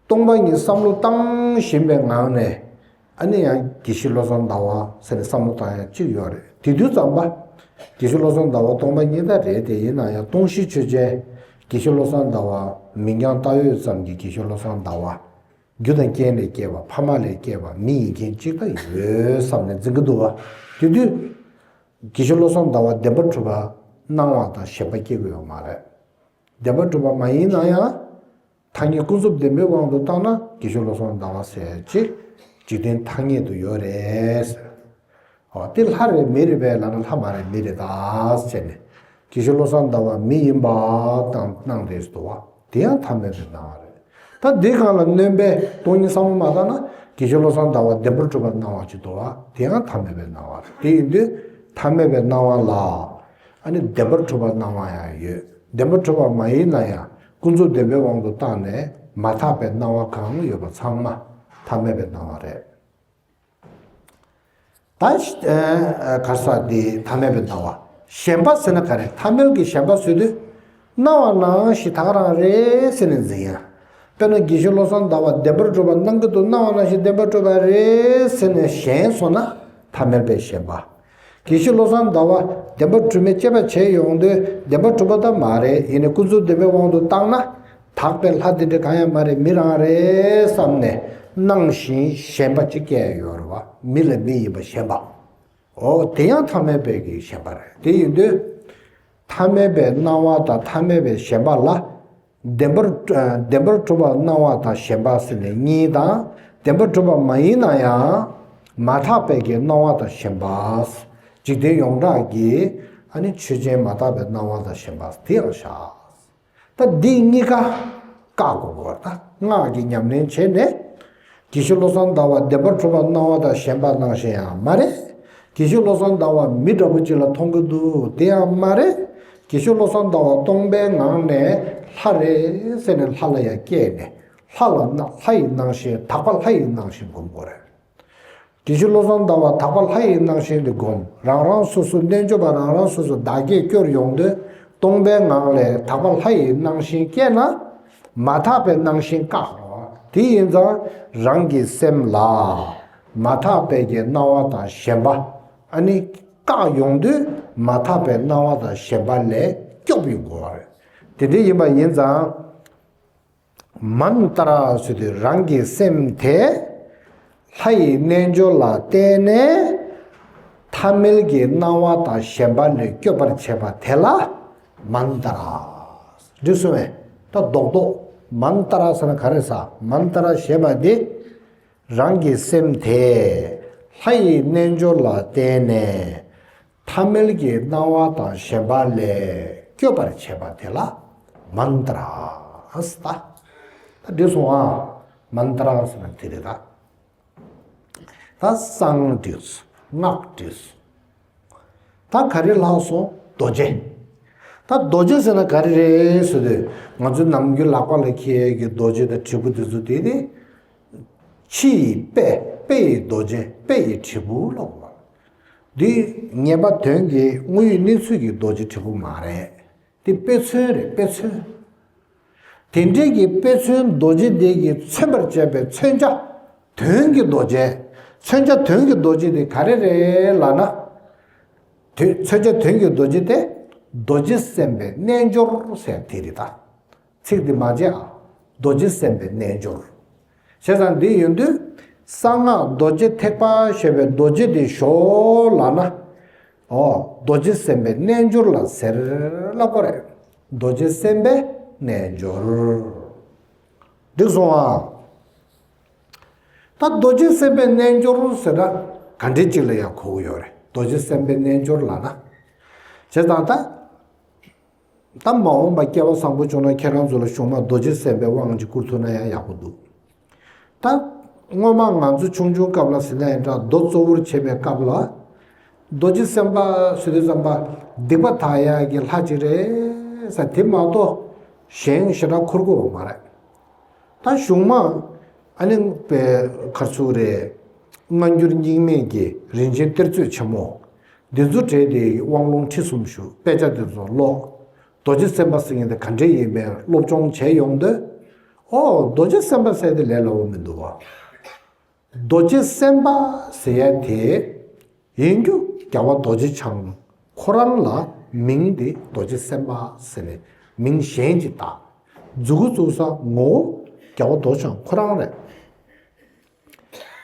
སྟོང་པ་ཉིད་བསམ་བློ་བཏང་བཞིན་པའི་ངང་ནས་ཨ་ནི་ཡང་དགེ་བཤེས་བློ་བཟང་ཟླ་བ་ཟེར་ནས་བསམ་བློ་བཏང་ཡ་གཅིག་ཡོད་རེད། དེ་དུས་ཙམ་པ་དགེ་བཤེས་བློ་བཟང་ཟླ་བ་སྟོང་པ་ཉིད་ད་རེད། དེ་ཡིན་ན་ཡང་སྟོང་གཞི་ཆོས་ཅན། དགེ་བཤེས་བློ་བཟང་ཟླ་བ་མིང་རྐྱང་བཏགས་ཡོད་ཙམ་གྱི་དགེ་བཤེས་བློ་བཟང་ཟླ་བ། རྒྱུ་དང་རྐྱེན་ལས་སྐྱེས་པ། ཕ་མ་ལས་སྐྱེས་པ། མི་ཡིན་མཁན་གཅིག་ད་ཡོད་བསམ་ནས་འཛིན་གྱི་འདུག་བ། དེ་དུས་དགེ་བཤེས་བློ་བཟང་ཟླ་བ་བདེན་པར་གྲུབ་པ་སྣང་བ་དང་ཞེན་པ་སྐྱེ་གི་ཡོད་མ་རེད། བདེན་པར་གྲུབ་པ་མ་ཡིན་ན་ཡང་ཐ་སྙད་ཀུན་རྫོབ་བདེན་པའི་དབང་དུ་བཏང་ན་དགེ་བཤེས་བློ་བཟང་ཟླ་བ་ཟེར་ཅིག་འཇིག་རྟེན་ཐ་སྙད་དུ་ཡོད་རེད་ཟེར། འོ་དེ་ལྷ་རེད་མི་རེད་པས་ལབ་ན་ལྷ་མ་རེད་མི་རེད་ད་ཟེར་ནས་དགེ་བཤེས་བློ་བཟང་ཟླ་བ་མི་ཡིན་པ་དང་སྣང་དེ་འདུག་བ། དེ་ཡང་ཐ་མལ་པའི་སྣང་བ་རེད། ད་འདི་སྒང་ལ་སྣོན་པས་སྟོང་ཉིད་བསམ་བློ་མ་བཏང་ན་དགེ་བཤེས་བློ་བཟང་ཟླ་བ་བདེན་པར་གྲུབ་པ་སྣང་བ་ཅིག་འདུག་བ། དེ་ཡང་ཐ་མལ་པའི་སྣང་བ་རེད། དེ་ཡིན་དུས་ཐ་མལ་པའི་སྣང་བ་ལ་ཨ་ནི་བདེན་པར་གྲུབ་པ་སྣང་བ་ཡང་ཡོད། བདེན་པར་གྲུབ་པ་མ་ཡིན་ན་ཡང་ཀུན་རྫོབ་བདེན་པའི་དབང་དུ་བཏང་ནས་མ་དག་པའི་སྣང་བ་གང་ཡོད་པ་ཚང་མ་ཐ་མལ་པའི་སྣང་བ་རེད། ད་ག་ས་དེ་ཐ་མལ་པའི་སྣང་བ། ཞེན་པ་ཟེར་ན་ག་རེ། ཐ་མལ་གྱི་ཞེན་པ་ཟེར་དུས་ སྣང་བ་ནང་བཞིན་ད་ག་རང་རེད་ཟེར་ནས་འཛིན་ཡ། དཔེར་ན་དགེ་བཤེས་བློ་བཟང་ཟླ་བ་བདེན་པར་གྲུབ་པ་སྣང་གི་འདུག་སྣང་བ་ནང་བཞིན་བདེན་པར་གྲུབ་པ་རེད་ཟེར་ནས་ཞེན་སོང་ན་ཐ་མལ་པའི་ཞེན་པ། དགེ་བཤེས་བློ་བཟང་ཟླ་བ་བདེན་པར་གྲུབ་མིན་དཔྱད་པ་བྱས་ཡོང་དུས་བདེན་པར་གྲུབ་པ་ད་མ་རེད། ཡིན་ནའི་ཀུན་རྫོབ་བདེན་པའི་དབང་དུ་བཏང་ན་དག་པའི་ལྷ་དེ་འདྲ་གང་ཡང་མ་རེད། མི་རང་རེད་བསམ་ནས་སྣང་བཞིན་ཞེན་པ་ཅིག་སྐྱེས་ཡོད་རེད་བ། མི་ལ་མི་ཡིན་པ་ཞེན་པ། འོ་དེ་ཡང་ཐ་མལ་པའི་གི་ཞེན་པ་རེད། དེ་ཡིན་དུས་ཐ་མལ་པའི་སྣང་བ་དང་ཐ་མལ་པའི་ཞེན་པ་ལ་བདེན་པར་བདེན་པར་གྲུབ་པ་སྣང་བ་དང་ཞེན་པ་ཟེར་ནས་གཉིས་དང་། བདེན་པར་གྲུབ་པ་མ་ཡིན་ན་ཡང་མ་དག་པའི་གི་སྣང་བ་དང་ཞེན་པ། འཇིག་རྟེན་ཡོངས་གྲགས་ཀྱི་ཨ་ནི་ཆོས་ཅན་མ་དག་པའི་སྣང་བ་དང་ཞེན་པ་དེ་ཡང་བཞག་ད་འདི་གཉིས་ཀ་བཀག་དགོས་པ་རེད། ད་སྔགས་ཀྱི་ཉམས་ལེན་བྱས་ནས། དགེ་བཤེས་བློ་བཟང་ཟླ་བ་བདེན་པར་གྲུབ་པ་སྣང་བ་དང་ཞེན་པ་ནང་བཞིན་ཡང་མ་རེད། དགེ་བཤེས་བློ་བཟང་ཟླ་བ་མི་འདྲ་པོ་ཅིག་ལ་མཐོང་གི་འདུག་དེ་ཡང་མ་རེད། དགེ་བཤེས་བློ་བཟང་ཟླ་བ་སྟོང་པའི་ངང་ནས་ལྷ་རེད་ཟེར་ནས་ལྷ་ལ་ཡང་སྐྱེས་ནས་ལྷ་ལ་སྣང་ལྷ་ཡི་སྣང་ཞེན་དག་པ་ལྷ་ཡི་སྣང་ཞེན་སྒོམ་དགོས་རེད། དགེ་བཤེས་བློ་བཟང་ཟླ་བ་དག་པ་ལྷ་ཡི་སྣང་ཞེན་དུ་སྒོམ། རང་རང་སོ་སོ་རྣལ་འབྱོར་པ་རང་རང་སོ་སོ་བདག་བསྐྱེད་སྐྱོར་ཡོང་དུས་སྟོང་པའི་ངང་ལས་དག་པ་ལྷ་ཡི་སྣང་ཞེན་སྐྱེས་ན་མ་དག་པའི་སྣང་ཞེན་བཀག་རོགས། དེ་ཡིན་ཙང་རང་གི་སེམས་ལ་མ་དག་པའི་གི་སྣང་བ་དང་ཞེན་པ་ཨ་ནི་བཀག་ཡོང་དུས་མ་དག་པའི་སྣང་བ་དང་ཞེན་པ་ལས་སྐྱོབ་ཡོང་དགོས་པ་རེད། དེ་འདྲ་ཡིན་པ་ཡིན་ཙང་། མནྟྲ་ཟེར་དུས་རང་གི་སེམས་དེ་ལྷ་ཡི་རྣལ་འབྱོར་ལ་བརྟེན་ནས་ཐ་མལ་གྱི་སྣང་བ་དང་ཞེན་པ་ལས་སྐྱོབ་པར་བྱེད་པ་དེ་ལ་མནྟྲ། འགྲིག་སོང་ངས། ད་རྡོག་རྡོག་མནྟྲ་ཟེར་ན་ག་རེ་ཟ། མནྟྲ་ཞེས་པ་འདི་རང་གི་སེམས་དེ་ལྷ་ཡི་རྣལ་འབྱོར་ལ་བརྟེན་ནས། ཐ་མལ་གྱི་སྣང་བ་དང་ཞེན་པ་ལས་སྐྱོབ་པར་བྱེད་པ་དེ་ལ་མནྟྲ་ཟེར། ད་འགྲིག་སོང་ཨ། མནྟྲ་ཟེར་ན་དེ་རེད་ད། ད་གསང་འགྲིག་སོང་། སྔགས་འགྲིག་སོང་། ད་ག་རེ་ལྷག་སོང་། རྡོ་རྗེ། ད་རྡོ་རྗེ་ཟེར་ན་ག་རེ་རེད་ཟེར་དུས་ང་ཚོའི་ནམ་རྒྱུན་ལག་པ་ལ་འཁྱེར་ཡས་ཀྱི་རྡོ་རྗེ་དང་དྲིལ་བུ་དེ་ཚོ་དེ་ནི། ཕྱི་ཡི་དཔེ། དཔེ་ཡི་རྡོ་རྗེ། དཔེ་ཡི་དྲིལ་བུ་ལབ་པ། འདི་ངེས་པ་དོན་གྱི་དངོས་ཡོད་གནས་ཚུལ་གྱི་རྡོ་རྗེ་དྲིལ་བུ་མ་རེད། འདི་དཔེ་མཚོན་རེད། དཔེ་མཚོན། དེ་འདྲའི་གི་དཔེ་མཚོན་རྡོ་རྗེ་འདི་གིས་མཚོན་པར་བྱས་པའི་མཚོན་བྱ་དོན་གྱི་རྡོ་རྗེ། མཚོན་བྱ་དོན་གྱི་རྡོ་རྗེ་འདི་ག་རེ་རེད་ལབ་ན། དོན་མཚོན་བྱ་དོན་གྱི་རྡོ་རྗེ་དེ་རྡོ་རྗེ་སེམས་དཔའི་རྣལ་འབྱོར་ཟེར་དེ་རེད་ད། ཚིག་འདི་མ་བརྗེད་ཨ། རྡོ་རྗེ་སེམས་དཔའི་རྣལ་འབྱོར། བྱས་ཙང་འདི་ཡིན་དུས་གསང་སྔགས་རྡོ་རྗེ་ཐེག་པ་ཞེས་པའི་རྡོ་རྗེ་འདི་ཞོག་ལབ་ན། ཨོ། རྡོ་རྗེ་སེམས་དཔའི་རྣལ་འབྱོར་ལ་ཟེར་ལབ་པ་རེད། རྡོ་རྗེ་སེམས་དཔའི་རྣལ་འབྱོར། འགྲིག་སོང་ཨ། ད་རྡོ་རྗེ་སེམས་དཔའི་རྣལ་འབྱོར་ཟེར་ན་ག་འདྲའི་ཅིག་ལ་ཡང་གོ་གི་ཡོད་རེད། རྡོ་རྗེ་སེམས་དཔའི་རྣལ་འབྱོར་ལབ་ན། བྱས་ཙང་ད། ད་མ་འོངས་པ་སྐལ་བ་བཟང་པོ་བྱུང་ན་ཁྱེད་རང་ཚོ་ལ་གཞུང་མ་རྡོ་རྗེ་སེམས་དཔའི་དབང་ཅིག་བསྐུར་ཐུབ་ན་ཡང་ཡག་པོ་འདུག་ད་སྔོན་མ་ང་ཚོ་ཆུང་ཆུང་སྐབས་ལ་ཟེར་ན་ཡང་འདྲ། མདོ་གཙོ་བོར་བྱེད་པའི་སྐབས་ལ་རྡོ་རྗེ་སེམས་དཔའ་ཟེར་དུས་ཙམ་པ་སྡིག་པ་དག་ཡག་གི་ལྷ་ཅིག་རེད་ཟེར་དེ་མ་གཏོགས་གཞན་ཞེ་དྲག་འཁོར་དགོས་པ་མ་རེད། ད་གཞུང་མ་ཨ་ནི་པའི་ཁར་ཚུགས་རེད། སྔ་འགྱུར་རྙིང་མའི་གི་རིན་ཆེན་གཏེར་མཛོད་ཆེན་མོ་འདི་ཚོ་བྲིས་ཏེ་དབང་ལུང་ཁྲིད་གསུམ་ཞུ། དཔེ་ཆ་འདི་ཚོ་ཀློག་རྡོ་རྗེ་སེམས་དཔའ་ཟེར་མཁན་དེ་ག་འདྲས་ཡིན་མིན་སློབ་སྦྱོང་བྱས་ཡོང་དུས། ཨོ། རྡོ་རྗེ་སེམས་དཔའ་ཟེར་དེ་ལས་སླ་བོ་མི་འདུག་བ། རྡོ་རྗེ་སེམས་དཔའ་ཟེར་ཡ་དེ་ཡིན་རྒྱུ་རྒྱལ་བ་རྡོ་རྗེ་འཆང་ཁོ་རང་ལ་མིང་དེ་རྡོ་རྗེ་སེམས་དཔའ་ཟེར་ནས་མིང་གཞན་ཅིག་བཏགས། མཛུབ་གུ་བཙུགས་ས་ངོ་བོ་རྒྱལ་བ་རྡོ་རྗེ་འཆང་ཁོ་རང་རེད།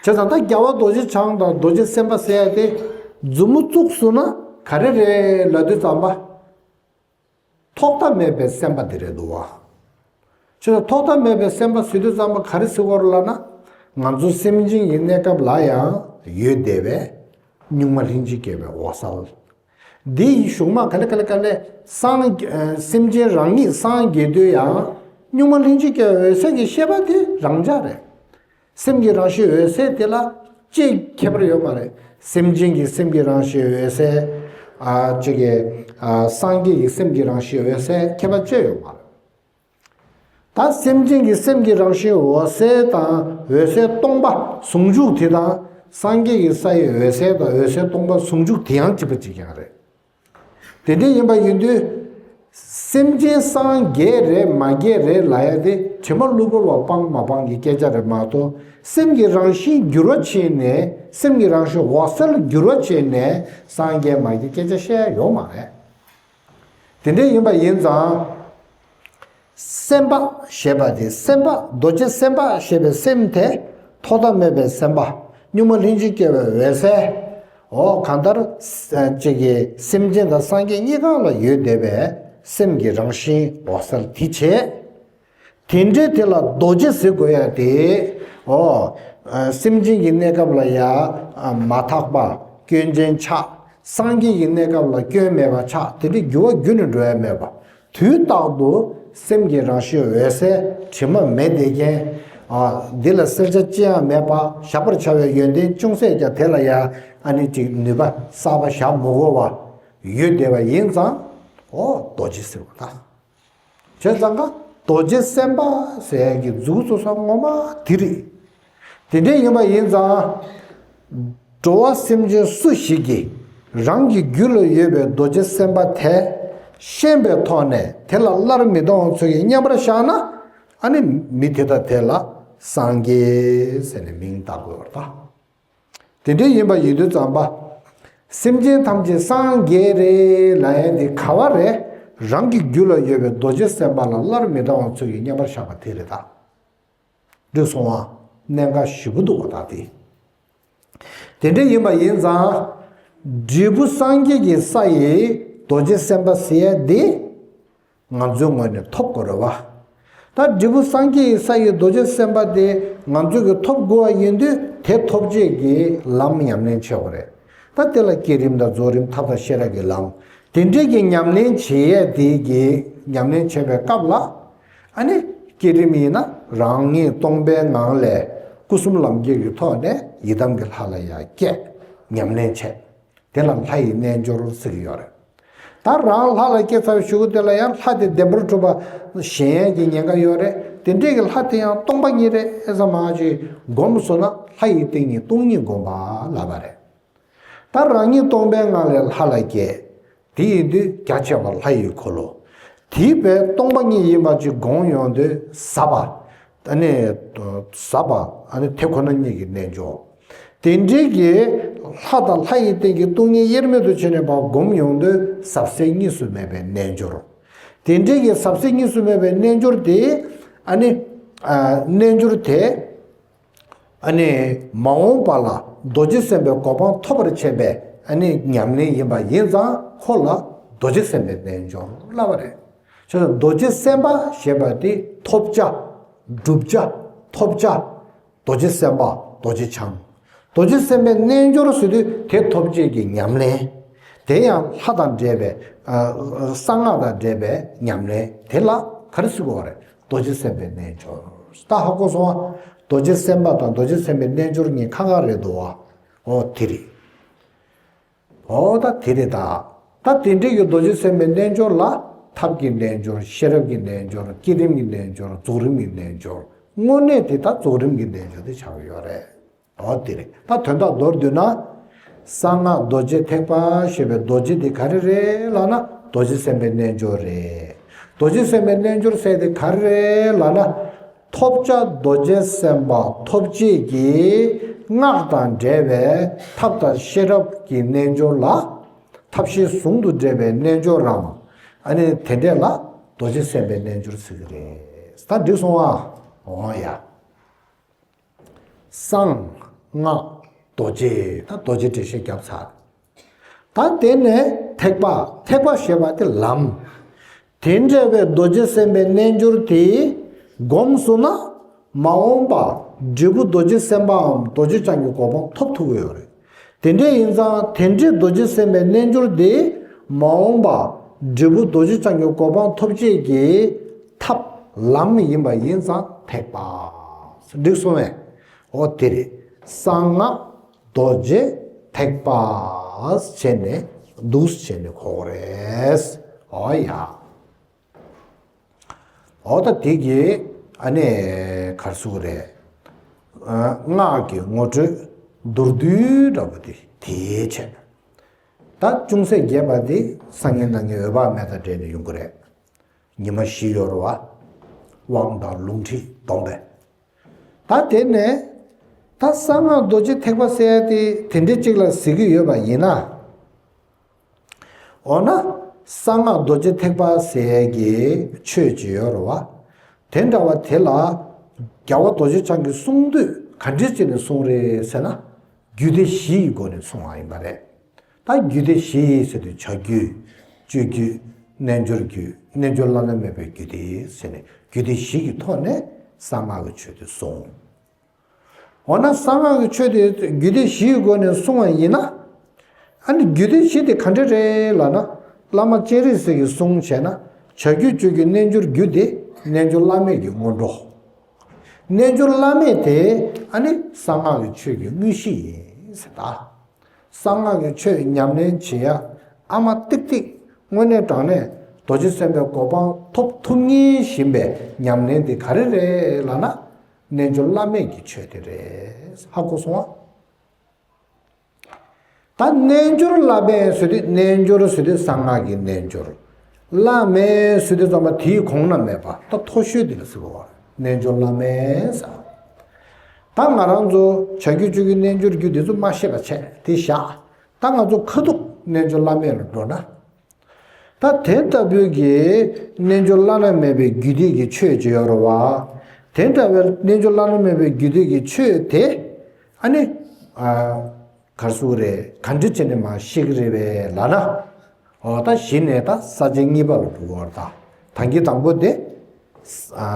བྱས་ཙང་ད་རྒྱལ་བ་རྡོ་རྗེ་འཆང་དང་རྡོ་རྗེ་སེམས་དཔའ་ཟེར་ཡ་དེ་མཛུབ་མོ་བཙུགས་སོང་ན་ག་རེ་རེད་ལབ་དུས་ཙམ་པ། ཐོག་མཐའ་མེད་པའི་སེམས་དཔའ་དེ་རེད་འདུག་བ། བྱས་ཙང་ཐོག་མཐའ་མེད་པའི་སེམས་དཔའ་ཟེར་དུས་ཙམ་པ་ག་རེ་ཟེར་དགོས་རེད་ལབ་ན། ང་ཚོ་སེམས་ཅན་གྱི་གནས་སྐབས་ལ་ཡང་ཡོད་བསྡད་པའི་གཉུག་མ་ལྷན་ཅིག་སྐྱེས་པའི་འོད་གསལ། འདི་ཡི་གཞུང་མ་ག་ལེ་ག་ལེ་ག་ལེ་སངས་ཨ་སེམས་ཅན་རང་ཉིད་སངས་རྒྱས་དུས་ཡང་གཉུག་མ་ལྷན་ཅིག་སྐྱེས་པའི་འོད་གསལ་གྱི་ཤེས་པ་དེ་རང་འཇགས་རེད། སེམས་ཀྱི་རང་བཞིན་འོད་གསལ་དེ་ལ་ཅིག་ཁྱད་པར་ཡོད་མ་རེད། སེམས་ཅན་གྱི་སེམས་ཀྱི་རང་བཞིན་འོད་གསལ། ཨ་ཅིག་གི་ཨ་སངས་རྒྱས་ཀྱི་སེམས་ཀྱི་རང་བཞིན་འོད་གསལ་ཁྱད་པར་ཅི་ཡོད་མ་རེད། ད་སེམས་ཅན་གྱི་སེམས་ཀྱི་རང་བཞིན་འོད་གསལ་དང་འོད་གསལ་སྟོང་པ་ཟུང་འཇུག་དེ་དང་སངས་རྒྱས་ཀྱི་ས་ཡི་འོད་གསལ་དང་འོད་གསལ་སྟོང་པ་ཟུང་འཇུག་དེ་ཡང་གཅིག་པ་གཅིག་རྐྱང་རེད། དེ་འདྲ་ཡིན་པ་ཡིན་དུས། སེམས་ཅན་སངས་རྒྱས་རེད་མ་རྒྱས་རེད་ལབ་ཡ་དེ་དྲི་མ་གློ་བུར་བ་སྤང་མ་སྤང་གི་སྐད་ཆ་རེད་མ་གཏོགས། སེམས་ཀྱི་རང་བཞིན་འགྱུར་བ་ཕྱིན་ནས་སེམས་ཀྱི་རང་བཞིན་འོད་གསལ་འགྱུར་བ་ཕྱིན་ནས་སངས་རྒྱས་མ་རྒྱས་སྐད་ཆ་བཤད་ཡ་ཡོད་མ་རེད། དེ་འདྲ་ཡིན་པ་ཡིན་ཙང་། སེམས་དཔའ་ཞེས་པ་དེ་སེམས་དཔའ་རྡོ་རྗེ་སེམས་དཔའ་ཞེས་པའི་སེམས་དེ་ཐོག་མཐའ་མེད་པའི་སེམས་དཔའ། གཉུག་མ་ལྷན་ཅིག་སྐྱེས་པའི་འོད་གསལ། འོ་གང་ལྟར་ཅིག་གི་སེམས་ཅན་དང་སངས་རྒྱས་གཉིས་ཀ་ལ་ཡོད་བསྡད་པའི་སེམས་ཀྱི་རང་བཞིན་འོད་གསལ་དེ་བྱས། དེ་འདྲའི་དེ་ལ་རྡོ་རྗེ་ཟེར་དགོས་ཡ་དེ། འོ། སེམས་ཅན་གྱི་གནས་སྐབས་ལ་ཡ། མ་ཐག་པ། སྐྱོན་ཅན་ཆགས། སངས་རྒྱས་ཀྱི་གནས་སྐབས་ལ་སྐྱོན་མེད་པ་ཆགས་དེ་འདྲའི་འགྱུར་བ་འགྱུར་ནས་འགྲོ་ཡ་མེད་པ། དུས་རྟག་ཏུ་སེམས་ཀྱི་རང་བཞིན་འོད་གསལ་དྲི་མ་མེད་བསྡད་མཁན། འདི་ལ་གསལ་ཆ་ཅི་ཡང་མེད་པ་བཞག་པར་བྱ་བའི་ཡོན་ཏན་ཅུང་ཟད་ཀྱང་དེ་ལ་ཡ་ཨ་ནི་ཅིག་ནུས་པ་གསར་པ་བཞག་མི་དགོས་པ་ཡོད་བསྡད་པ་ཡིན་ཙང་། འོ་རྡོ་རྗེ་ཟེར་བ་དང་། བྱས་ཙང་ཀ་རྡོ་རྗེ་སེམས་དཔའ་ཟེར་ཡ་གི་མཛུབ་གུ་ཚོ་ས་ངོ་མ་དེ་རེད། དེ་འདྲ་ཡིན་པ་ཡིན་ཙང་། འགྲོ་བ་སེམས་ཅན་སུ་ཞིག་གིས་རང་གི་རྒྱུད་ལ་ཡོད་པའི་རྡོ་རྗེ་སེམས་དཔའ་དེ་ཤེས་པའི་ཐོག་ནས་དེ་ལ་སླར་མི་ལྟ་བ་ཚོ་གིས་མཉམ་པར་བཞག་ན། ཨ་ནི་མི་དེ་དག་དེ་ལ་སངས་རྒྱས་ཟེར་ནས་མིང་བཏགས་དགོས་པ་རེད་ད། དེ་འདྲ་ཡིན་པ་ཡིན་དུས་ཙམ་པ། སེམས་ཅན་ཐམས་ཅད་སངས་རྒྱས་རེད་ལབ་ཡ་དེ་ག་བ་རེད། རང་གི་རྒྱུད་ལ་ཡོད་པའི་རྡོ་རྗེ་སེམས་དཔའ་ལ་སླར་མི་ལྟ་བ་ཚོ་གིས་མཉམ་པར་བཞག་པ་དེ་རེད་ད། འགྲིག་སོང་ཨ། གནད་འགག་ཞེ་པོ་འདུག་བ་ད་དེ། དེ་འདྲ་ཡིན་པ་ཡིན་ཙང་། འབྲས་བུ་སངས་རྒྱས་ཀྱི་ས་ཡི་རྡོ་རྗེ་སེམས་དཔའ་ཟེར་ཡ་དེ། ང་ཚོའི་ངོས་ནས་ཐོབ་དགོས་རེད་བ། ད་འབྲས་བུ་སངས་རྒྱས་ཀྱི་ས་ཡི་རྡོ་རྗེ་སེམས་དཔའ་དེ་ང་ཚོས་ཀྱི་ཐོབ་དགོས་པ་ཡིན་དུས་དེ་ཐོབ་བྱེད་ཀྱི་ལམ་ཉམས་ལེན་བྱེད་དགོས་རེད། ད་དེ་ལ་བསྐྱེད་རིམ་དང་རྫོགས་རིམ་ཐབས་དང་ཤེས་རབ་ཀྱི་ལམ། དེ་འདྲས་ཀྱི་ཉམས་ལེན་བྱེད་ཡས་དེ་གི་ཉམས་ལེན་བྱེད་པའི་སྐབས་ལ། ཨ་ནི་བསྐྱེད་རིམ་ཡིན་ན་རང་ཉིད་སྟོང་པའི་ངང་ལས་སྐུ་གསུམ་ལམ་འཁྱེར་གྱི་ཐོག་ནས་ཡི་དམ་གྱི་ལྷ་ལ་ཡར་བསྐྱེད། ཉམས་ལེན་བྱེད། དེ་ལ་ལྷ་ཡི་རྣལ་འབྱོར་ཟེར་གྱི་ཡོད་རེད། ད་རང་ལྷ་ལ་སྐྱེས་ཚར་བའི་གཞུག་གུ་དེ་ལ་ཡང་ལྷ་དེ་བདེན་པར་གྲུབ་པ་ཞེན་ཡས་ཀྱི་ཉེན་ཁ་ཡོད་རེད། དེ་འདྲས་ཀྱི་ལྷ་དེ་ཡང་སྟོང་པ་ཉིད་རེད་ཨེ་ཙམ་མ་ཅིག་སྒོམ་སོང་ན་ལྷ་ཡི་སྟེང་ཉིད་སྟོང་ཉིད་སྒོམ་པ་ལབ་པ་རེད། ད་རང་ཉིད་སྟོང་པའི་ངང་ལས་ལྷ་ལ་སྐྱེས། དེ་ཡིན་དུས་རྒྱ་ཆེ་བ་ལྷ་ཡི་འཁོར་ལོ། དེའི་བས་སྟོང་པ་ཉིད་ཡིན་པ་ཅིག་སྒོམ་ཡོང་དུས་ཟབ་པ། ཨ་ནི། ཟབ་པ། ཨ་ནི་དེ་ཁོ་ན་ཉིད་ཀྱི་རྣལ་འབྱོར། དེ་འདྲའི་གི་ལྷ་དང་ལྷ་ཡི་སྟེང་གི་སྟོང་ཉིད་དབྱེར་མེད་དུ་ཕྱེ་ནས་ཕར་སྒོམ་ཡོང་དུས་ཟབ་གསལ་གཉིས་སུ་མེད་པའི་རྣལ་འབྱོར། དེ་འདྲའི་གི་ཟབ་གསལ་གཉིས་སུ་མེད་པའི་རྣལ་འབྱོར་དེ། ཨ་ནི། ཨ། རྣལ་འབྱོར་དེ། ཨ་ནི་མ་འོངས་པ་ལ་རྡོ་རྗེ་སེམས་དཔའི་གོ་འཕང་ཐོབ་པར་བྱེད་པའི་ཨ་ནི་ཉམས་ལེན་ཡིན་པ་ཡིན་ཙང་ཁོ་ལ་རྡོ་རྗེ་སེམས་དཔའི་རྣལ་འབྱོར་ལབ་པ་རེད། བྱས་ཙང་རྡོ་རྗེ་སེམས་དཔའ་ཞེས་པ་དེ་ཐོབ་བྱ། བསྒྲུབ་བྱ། ཐོབ་བྱ། རྡོ་རྗེ་སེམས་དཔའ་རྡོ་རྗེ་འཆང་། རྡོ་རྗེ་སེམས་དཔའི་རྣལ་འབྱོར་ཟེར་དུས་དེ་ཐོབ་བྱེད་ཀྱི་ཉམས་ལེན། དེ་ཡང་ལྷ་དང་འབྲེལ་བའི། ཨ། གསང་སྔགས་དང་འབྲེལ་བའི་ཉམས་ལེན་དེ་ལ་ག་རེ་ཟེར་དགོས་པ་རེད། རྡོ་རྗེ་སེམས་དཔའི་རྣལ་འབྱོར། ད་ཧ་གོ་སོང་ཨ། རྡོ་རྗེ་སེམས་དཔའ་དང་རྡོ་རྗེ་སེམས་དཔའི་རྣལ་འབྱོར་གཉིས་ཁ་ཁ་རེད་འདུག་བ། འོ་དེ་རེད། འོ་ད་དེ་རེད་ད། ད་དེ་འདྲའི་གི་རྡོ་རྗེ་སེམས་དཔའི་རྣལ་འབྱོར་ལ་ཐབས་ཀྱི་རྣལ་འབྱོར། ཤེས་རབ་ཀྱི་རྣལ་འབྱོར། བསྐྱེད་རིམ་གྱི་རྣལ་འབྱོར། རྫོགས་རིམ་གྱི་རྣལ་འབྱོར། དངོས་གནས་དེ་ད་རྫོགས་རིམ་གྱི་རྣལ་འབྱོར་དེ་ཆགས་ཀྱི་ཡོད་རེད། འོ་དེ་རེད། ད་དོན་དག་མདོར་བསྡུས་ན། གསང་སྔགས་རྡོ་རྗེ་ཐེག་པ་ཞེས་པའི་རྡོ་རྗེ་དེ་ག་རེ་རེད་ལབ་ན་རྡོ་རྗེ་སེམས་དཔའི་རྣལ་འབྱོར་རེད། རྡོ་རྗེ་སེམས་དཔའི་རྣལ་འབྱོར་ཟེར་དེ་ག་རེ་རེད་ལབ་ན། ཐོབ་བྱ་རྡོ་རྗེ་སེམས་དཔའ་ཐོབ་བྱེད་ཀྱི་སྔགས་དང་འབྲེལ་བའི་ཐབས་དང་ཤེས་རབ་ཀྱི་རྣལ་འབྱོར་ལ། ཐབས་ཤེས་ཟུང་དུ་འབྲེལ་བའི་རྣལ་འབྱོར་རམ། ཨ་ནི་དེ་འདྲས་ལ་རྡོ་རྗེ་སེམས་དཔའི་རྣལ་འབྱོར་ཟེར་གྱི་རེད། ད་འགྲིག་སོང་ཨ། འོ་ཡ། གསང་སྔགས་རྡོ་རྗེ། ད་རྡོ་རྗེ་འགྲེལ་བཤད་བརྒྱབ་ཚར། ད་དེ་ནས་ཐེག་པ། ཐེག་པ་ཞེས་པ་དེ་ལམ། དེ་འདྲ་བའི་རྡོ་རྗེ་སེམས་དཔའི་རྣལ་འབྱོར་དེ་སྒོམ་སོང་ན། མ་འོངས་པ་འབྲས་བུ་རྡོ་རྗེ་སེམས་དཔའམ་རྡོ་རྗེ་འཆང་གི་གོ་འཕང་ཐོབ་ཐུབ་ཀྱི་ཡོད་རེད། དེ་འདྲ་ཡིན་ཙང་དེ་འདྲའི་རྡོ་རྗེ་སེམས་དཔའི་རྣལ་འབྱོར་དེ་མ་འོངས་པ་འབྲས་བུ་རྡོ་རྗེ་འཆང་གི་གོ་འཕང་ཐོབ་བྱེད་ཀྱི་ཐབས་ལམ་ཡིན་པ་ཡིན་ཙང་ཐེག་པ། འགྲིག་སོང་བས། འོ་དེ་རེད། གསང་སྔགས་རྡོ་རྗེ་ཐེག་པ་བྱས་ནས་འདུག་བྱས་ནས་གོ་དགོས་རེད། འོ་ཡ། འོ་ད་དེ་གི་ཨ་ནི་ག་རེ་ཟེར་དགོས་རེད། ཨ། སྔགས་ཀྱི་ངོ་སྤྲོད་མདོར་བསྡུས་འདྲ་པོ་དེ་དེའི་ཆེད། ད་ཅུང་ཟད་རྒྱས་པ་དེ་སང་ཉིན་གནངས་ཉིན་འོད་དཔག་མེད་དང་འབྲེལ་ནས་ཡོང་གི་རེད། ཉི་མ་བཞི་ཡོད་རེད་བ། དབང་དང་ལུང་ཁྲིད་སྡོམ་པས། ད་དེ་ནས་ད་གསང་སྔགས་རྡོ་རྗེ་ཐེག་པ་ཟེར་ཡ་དེ་དེ་འདྲའི་གཅིག་ལ་ཟེར་གྱི་ཡོད་པ་ཡིན་ན། འོ་ན་གསང་སྔགས་རྡོ་རྗེ་ཐེག་པ་ཟེར་ཡ་གི་ཆོས་ཅིག་ཡོད་རེད་བ། དེ་འདྲ་བ་དེ་ལ་རྒྱལ་བ་རྡོ་རྗེ་འཆང་གི་གསུང་དུས་ག་འདྲས་བྱས་ནས་གསུངས་རེད་ཟེར་ན། རྒྱུད་སྡེ་བཞི་ཡི་སྒོ་ནས་གསུངས་པ་ཡིན་པ་རེད། ད་རྒྱུད་སྡེ་བཞི་ཟེར་དུས་བྱ་རྒྱུད། སྤྱོད་རྒྱུད། རྣལ་འབྱོར་རྒྱུད། རྣལ་འབྱོར་བླ་ན་མེད་པའི་རྒྱུད་སྡེ་ཟེར་ནས་རྒྱུད་སྡེ་བཞི་གི་ཐོག་ནས་གསང་སྔགས་ཀྱི་ཆོས་དེ་གསུངས། འོ་ན་གསང་སྔགས་ཀྱི་ཆོས་དེ་རྒྱུད་སྡེ་བཞིའི་སྒོ་ནས་གསུངས་པ་ཡིན་ན། ཨ་ནི་རྒྱུད་སྡེ་བཞི་དེ་ག་འདྲ་རེད་ལབ་ན། བླ་མ་སྤྱན་རས་གཟིགས་ཀྱི་གསུང་བྱས་ན། བྱ་རྒྱུད་སྤྱོད་རྒྱུད་རྣལ་འབྱོར་རྒྱུད་དེ་རྣལ་འབྱོར་བླ་མེད་ཀྱི་སྔོན་འགྲོ། རྣལ་འབྱོར་བླ་མེད་དེ་ཨ་ནི་གསང་སྔགས་ཀྱི་ཆོས་ཀྱི་དངོས་གཞི་ཡིན་ཟེར་ད། གསང་སྔགས་ཀྱི་ཆོས་ཉམས་ལེན་བྱེད་ཡ་ཨ་མ་ཏིག་ཏིག་དངོས་གནས་དྲང་གནས་རྡོ་རྗེ་སེམས་དཔའི་གོ་འཕང་ཐོབ་ཐུབ་ངེས་བཞིན་པའི་ཉམས་ལེན་དེ་ག་རེ་རེད་ལབ་ན། རྣལ་འབྱོར་བླ་མེད་ཀྱི་ཆོས་དེ་རེད། ཧ་གོ་སོང་ཨ། ད་རྣལ་འབྱོར་བླ་མེད་ཟེར་དུས་རྣལ་འབྱོར་ཟེར་དུས་གསང་སྔགས་ཀྱི་རྣལ་འབྱོར། བླ་མེད་ཟེར་དུས་ཚང་མ་དེའི་གོང་ན་མེད་པ་ད་མཐོ་ཤོས་དེ་ལ་ཟེར་བ། རྣལ་འབྱོར་བླ་མེད་ཟེར། ད་ང་རང་ཚོ་བྱ་རྒྱུད་སྤྱོད་རྒྱུད་རྣལ་འབྱོར་རྒྱུད་དེ་ཚོ་མ་ཤེས་པ་བྱས་དེ་བཞག་ད་ང་ཚོ་ཁ་ཐུག་རྣལ་འབྱོར་བླ་མེད་ལ་འགྲོ་ན། ད་དེ་ལྟ་བུའི་གི་རྣལ་འབྱོར་བླ་ན་མེད་པའི་རྒྱུད་སྡེ་གི་ཆོས་ཅིག་ཡོད་རེད་བ། དེ་ལྟ་བུའི་རྣལ་འབྱོར་བླ་ན་མེད་པའི་རྒྱུད་སྡེ་གི་ཆོས་དེ་ཨ་ནི། ཨ། ག་རེ་ཟེར་དགོས་རེད། ག་འདྲ་བྱས་ནས་མར་ཤེས་ཀྱི་རེད་པས་ལབ་ན། འོ་ད་གཞི་ནས་ད་ས་བཅད་གཉིས་པ་ལ་འགྲོ་གི་ཡོད་རེད་ད། ད་གིན་དང་པོ་དེ། ཨ།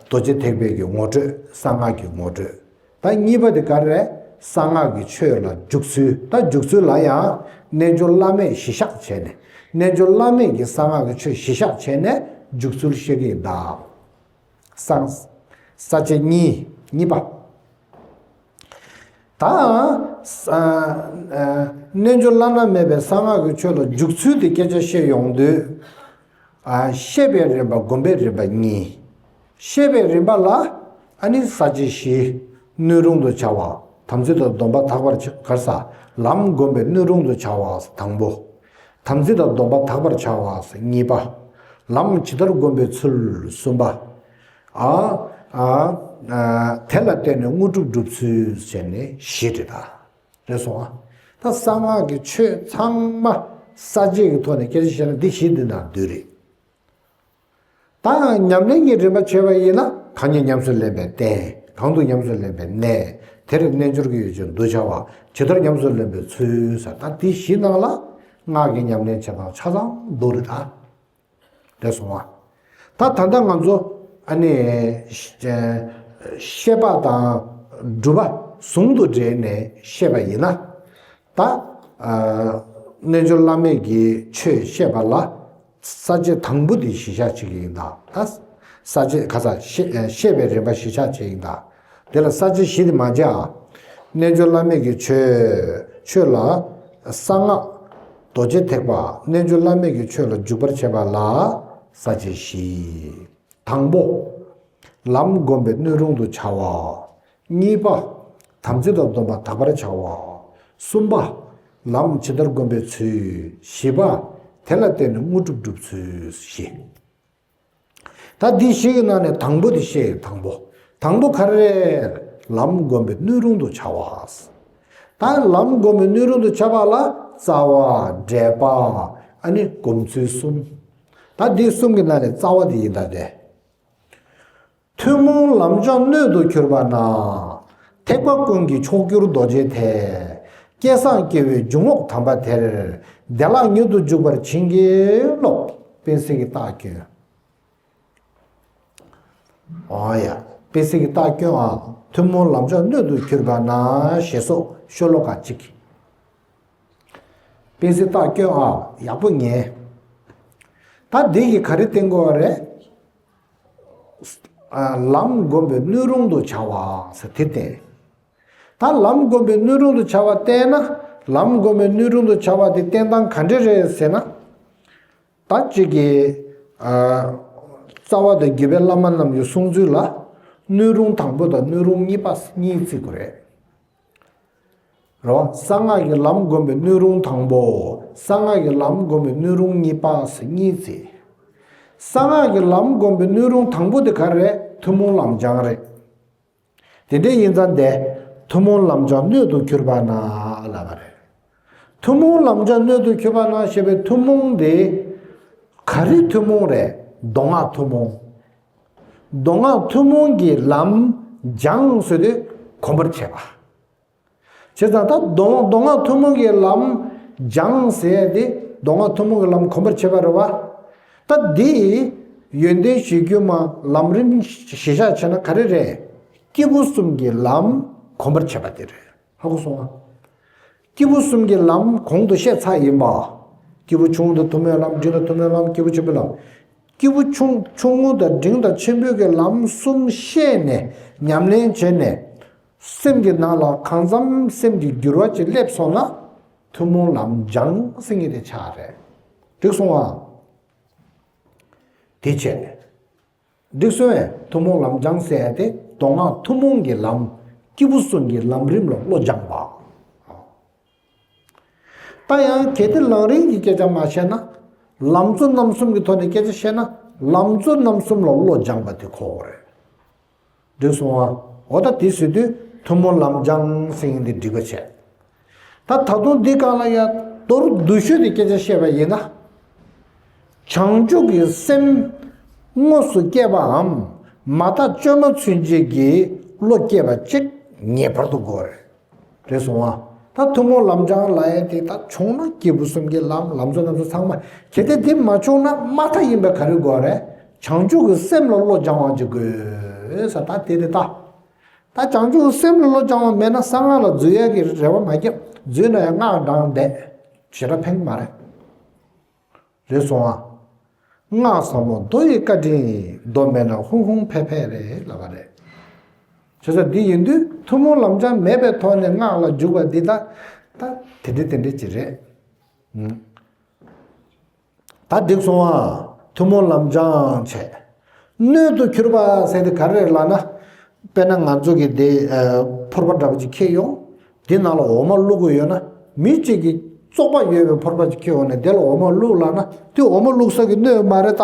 རྡོ་རྗེ་ཐེག་པའི་གི་ངོ་སྤྲོད། གསང་སྔགས་ཀྱི་ངོ་སྤྲོད། ད་གཉིས་པ་དེ་ག་རེ་རེད། གསང་སྔགས་ཀྱི་ཆོས་ལ་འཇུག་ཚུལ། ད་འཇུག་ཚུལ་ལ་ཡང་རྣལ་འབྱོར་བླ་མེད་གཞི་བཞག་བྱས་ནས། རྣལ་འབྱོར་བླ་མེད་ཀྱི་གསང་སྔགས་ཀྱི་ཆོས་གཞི་བཞག་བྱས་ནས་འཇུག་ཚུལ་བཤད་ཀྱི་ཡིན་ད། གསང་། ས་བཅད་གཉིས། གཉིས་པ། ད། ཨ། ཨ། རྣལ་འབྱོར་བླ་ན་མེད་པའི་གསང་སྔགས་ཀྱི་ཆོས་ལ་འཇུག་ཚུལ་དེ་སྐད་ཆ་བཤད་ཡོང་དུས། ཨ། བཤད་པའི་རིམ་པ་སྒོམ་པའི་རིམ་པ་གཉིས། བཤད་པའི་རིམ་པ་ལ་ཨ་ནི་ས་བཅད་བཞི། སྣོད་རུང་དུ་བྱ་བ། དམ་ཚིག་དང་སྡོམ་པ་དག་པར་བྱ། ག་རེ་ཟ། ལམ་བསྒོམ་པའི་སྣོད་རུང་དུ་བྱ་བ་དང་པོ། དམ་ཚིག་དང་སྡོམ་པ་དག་པར་བྱ་བ་གཉིས་པ། ལམ་ཇི་ལྟར་བསྒོམ་པའི་ཚུལ་གསུམ་པ། ཨ། ཨ། ཨ། དེ་ལ་བརྟེན་ནས་དངོས་གྲུབ་སྒྲུབ་ཚུལ་བྱས་ནས་བཞི་རེད་ད། རེད་སོང་ཨ། ད་གསང་སྔགས་ཀྱི་ཆོས་ཚང་མ་ས་བཅད་ཀྱི་ཐོག་ནས་སྐད་ཆ་བཤད་ན་འདི་བཞི་འདི་ནང་བསྡུས་རེད། ད་ཉམས་ལེན་གྱི་རིམ་པ་བྱས་པ་ཡིན་ན་གང་ཉིད་ཉམས་སུ་ལེན་པའི་རྟེན། གང་དུ་ཉམས་སུ་ལེན་པའི་གནས། དེར་རྣལ་འབྱོར་གྱི་ཡོ་བྱད་འདུ་བྱ་བ། ཇི་ལྟར་ཉམས་སུ་ལེན་པའི་ཚུལ་ཟེར། ད་འདི་བཞི་ནང་ལ་སྔགས་ཀྱི་ཉམས་ལེན་བྱེད་སྟངས་ཆ་ཚང་འདུ་རེད་ད། རེད་སོང་བ། ད་ད་ལྟ་ང་ཚོ་ཨ་ནི་བཤད་པ་དང་སྒྲུབ་པ་ཟུང་དུ་འབྲེལ་ནས་བཤད་པ་ཡིན་ན། ད་རྣལ་འབྱོར་བླ་མེད་ཀྱི་ཆོས་བཤད་པ་ལ་ས་བཅད་དང་པོ་དེ་གཞི་བཞག་བྱེད་ཀྱི་ཡིན་ད། ད་ས་བཅད་ག་ས་བཤད་བཤད་པའི་རིམ་པ་གཞི་བཞག་བྱེད་ཡིན་ད། དེ་ལ་ས་བཅད་བཞི་དེ་མ་བྱ། རྣལ་འབྱོར་བླ་མེད་ཀྱི་ཆོས་ཆོས་ལ་གསང་སྔགས་རྡོ་རྗེ་ཐེག་པ་རྣལ་འབྱོར་བླ་མེད་ཀྱི་ཆོས་ལ་འཇུག་པར་བྱེད་པ་ལ་ས་བཅད་བཞི། དང་པོ། ལམ་བསྒོམ་པའི་སྣོད་རུང་དུ་བྱ་བ། གཉིས་པ། དམ་ཚིག་དང་སྡོམ་པ་དག་པར་བྱ་བ། གསུམ་པ། ལམ་ཇི་ལྟར་བསྒོམ་པའི་ཚུལ། བཞི་པ། དེ་ལ་བརྟེན་ནས་དངོས་གྲུབ་སྒྲུབ་ཚུལ་བཞི། ད་འདི་བཞི་གི་ནང་ནས་དང་པོ་དེ་བཤད། དང་པོ། དང་པོ་ག་རེ་རེད། ལམ་བསྒོམ་པའི་སྣོད་རུང་དུ་བྱ་བ། ད་ལམ་བསྒོམ་པའི་སྣོད་རུང་དུ་བྱ་བ་ལ་རྩ་བ། འགྲེལ་པ། ཨ་ནི་སྒོམ་ཚུལ་གསུམ། ད་འདི་གསུམ་གྱི་ནང་ནས་རྩ་བ་དེ་ཡིན་ད་དེ། ཐུན་མོང་ལམ་མཆོག་སྣོད་དུ་གྱུར་པ་ན། ཐེག་པ་ཀུན་གྱི་མཆོག་གྱུར་རྡོ་རྗེ་ཐེག་སྐལ་བཟང་སྐྱེ་བོའི་འཇུག་ངོགས་དམ་པ་དེར། བདེ་བླག་མྱུར་དུ་འཇུག་པར་བྱིན་གྱིས་རློབས། དཔལ་སྲས་ཀྱི་རྟགས་བསྐྱོན། ཨོ་ཡ། དཔལ་སྲས་ཀྱི་རྟགས་བསྐྱོན་ཨ། ཐུན་མོང་ལམ་མཆོག་སྣོད་དུ་གྱུར་པ་ན་ཞེས་སོགས་ཤོ་ལོ་ཀ་གཅིག་དཔལ་སྲས་རྟགས་བསྐྱོན་ཨ། ཡག་པོ་ཉན། ད་འདི་གིས་ག་རེ་བསྟན་དགོས་པ་རེད། ཨ། ལམ་བསྒོམ་པའི་སྣོད་རུང་དུ་བྱ་བ་ཟེར་དེ་བསྟན། ད་ལམ་བསྒོམ་པའི་སྣོད་རུང་དུ་བྱ་བ་བསྟན་ན། ལམ་བསྒོམ་པའི་སྣོད་རུང་དུ་བྱ་བ་དེ་བསྟན་སྟངས་ག་འདྲ་རེད་ཟེར་ན། ད་གཅིག་གིས། ཨ། རྩ་བ་དང་བརྒྱུད་པའི་བླ་མ་རྣམས་ཀྱི་གསུང་ཚུལ་ལ། སྣོད་རུང་དང་པོ་དང་སྣོད་རུང་གཉིས་པ་གཉིས་བརྩི་དགོས་རེད། རེད་བ། གསང་སྔགས་ཀྱི་ལམ་བསྒོམ་པའི་སྣོད་རུང་དང་པོ། གསང་སྔགས་ཀྱི་ལམ་བསྒོམ་པའི་སྣོད་རུང་གཉིས་པ་ཟེར་གཉིས་བརྩི། གསང་སྔགས་ཀྱི་ལམ་བསྒོམ་པའི་སྣོད་རུང་དང་པོ་དེ་ག་རེ་རེད། ཐུན་མོང་ལམ་སྦྱང་རེད། དེ་འདྲ་ཡིན་ཙང་དེ་ཐུན་མོང་ལམ་སྦྱང་སྣོད་དུ་གྱུར་པ་ན་ལབ་པ་རེད། ཐུན་མོང་ལམ་སྦྱང་སྣོད་དུ་གྱུར་པ་ན་ཞེས་པའི་ཐུན་མོང་དེ་ག་རེ་ཐུན་མོང་རེད། མདོ་སྔགས་ཐུན་མོང་། མདོ་སྔགས་ཐུན་མོང་གི་ལམ་སྦྱང་ཟེར་དུས་གོམས་པར་བྱེད་པ། བྱས་ཙང་ད་མདོ་མདོ་སྔགས་ཐུན་མོང་གི་ལམ་སྦྱང་ཟེར་ཡ་དེ་མདོ་སྔགས་ཐུན་མོང་གི་ལམ་གོམས་པར་བྱེད་པ་རེད་བ། ད་འདི་ཡོན་ཏན་གཞིར་གྱུར་མ་ལམ་རིམ་གཞི་བཞག་བྱས་ན་ག་རེ་རེད། སྐྱེས་བུ་གསུམ་གྱི་ལམ་གོམས་པར་བྱེད་པ་དེ་རེད། ཧ་གོ་སོང་ང་། སྐྱེས་བུ་གསུམ་གྱི་ལམ་གོང་དུ་བཤད་ཚར་ཡིན་པ། སྐྱེས་བུ་ཆུང་ངུ་དང་ཐུན་མོང་ལམ། འབྲིང་དང་ཐུན་མོང་ལམ། སྐྱེས་བུ་ཆེན་པོའི་ལམ། སྐྱེས་བུ་ཆུང་ཆུང་ངུ་དང་འབྲིང་དང་ཆེན་པོའི་གི་ལམ་གསུམ་ཤེས་ནས་ཉམས་ལེན་བྱས་ནས། སེམས་ཀྱི་ནང་ལ་གང་འཚམ་སེམས་ཀྱི་འགྱུར་བ་ཅིག་སླེབས་སོང་ན། ཐུན་མོང་ལམ་སྦྱང་ཟེར་མཁན་དེ་ཆགས་རེད། འགྲིག་སོང་ཨ། དེ་བྱས་ནས། འགྲིག་སོང་ཨེ། ཐུན་མོང་ལམ་སྦྱང་ཟེར་ཡ་དེ་མདོ་སྔགས་ཐུན་མོང་གི་ལམ། སྐྱེས་བུ་གསུམ་གྱི་ལམ་རིམ་ལ་བློ་སྦྱང་བ། ད་ཡང་གལ་ཏེ་ལམ་རིམ་གྱི་སྐད་ཆ་མ་བཤད་ན། ལམ་གཙོ་རྣམ་གསུམ་གྱི་ཐོག་ནས་སྐད་ཆ་བཤད་ན། ལམ་གཙོ་རྣམ་གསུམ་ལ་བློ་སྦྱང་བ་དེ་གོ་དགོས་རེད། འགྲིག་སོང་ཨ། འོ་ད་དེ་ཟེར་དུས་ཐུན་མོང་ལམ་སྦྱང་ཟེར་མཁན་དེ་འགྲིག་པ་བྱས། ད་ད་དུང་འདི་སྒང་ལ་ཡང་མདོར་བསྡུས་ཤོས་དེ་སྐད་ཆ་བཤད་པ་ཡིན་ན། བྱང་ཆུབ་ཀྱི་སེམས་དངོས་སུ་སྐྱེས་པའམ། མ་དག་བཅོས་མ་ཚུན་ཆད་ཀྱི་བློ་སྐྱེས་པ་གཅིག་ངེས་པར་དུ་དགོས་རེད། རེད་སོང་ཨ། ད་ཐུན་མོང་ལམ་སྦྱང་ལབ་ཡ་དེ་ད་བྱུང་ན་སྐྱེས་བུ་གསུམ་གྱི་ལམ། ལམ་གཙོ་རྣམ་གསུམ་ཚང་མ། གལ་ཏེ་དེ་མ་བྱུང་ན་མ་མཐའ་ཡིན་པའི་ག་རེ་དགོས་རེད། བྱང་ཆུབ་ཀྱི་སེམས་ལ་བློ་སྦྱང་བ་ཅིག་དགོས་ས། ད་དེ་རེད་ད། ད་བྱང་ཆུབ་སེམས་ལ་བློ་སྦྱང་བ་མེད་ན་གསང་སྔགས་ལ་འཛུལ་ཡག་གི་རེ་བ་མ་བརྒྱབ། འཛུལ་ན་ཡང་སྔགས་བགྲངས་བསྡད། ཞེ་དྲག་ཕན་གྱི་མ་རེད། རེད་སོང་ཨ། སྔགས་ཟབ་མོ་མདོ་ཡི་བཀའ་དྲིན། མདོ་མེད་ན་ཧུང་ཧུང་ཕེ་ཕེ་རེད་ལབ་པ་རེད། བྱས་ཙང་འདི་ཡིན་དུས་ཐུན་མོང་ལམ་སྦྱང་མེད་པའི་ཐོག་ནས་སྔགས་ལ་འཇུག་པ་འདི་ད་ད་དེ་འདྲ་དེ་འདྲ་ཅིག་རེད། ཨང་། ད་འགྲིག་སོང་ཨ། ཐུན་མོང་ལམ་སྦྱང་བྱས། སྣོད་དུ་གྱུར་པ་ཟེར་དེ་ག་རེ་རེད་ལབ་ན། དཔེར་ན་ང་ཚོ་གི་དེ་ཨ་ཕོར་པ་འདྲ་པོ་ཅིག་འཁྱེར་ཡོང་། དེ་ནང་ལ་འོ་མ་བླུག་གི་ཡོད་ན། མི་གཅིག་གིས་བཙོག་པ་ཡོད་པའི་ཕོར་པ་ཅིག་འཁྱེར་ཡོང་ནས་དེ་ལ་འོ་མ་བླུག་ལབ་ན། དེ་འོ་མ་བླུག་ས་གི་སྣོད་མ་རེད་ད།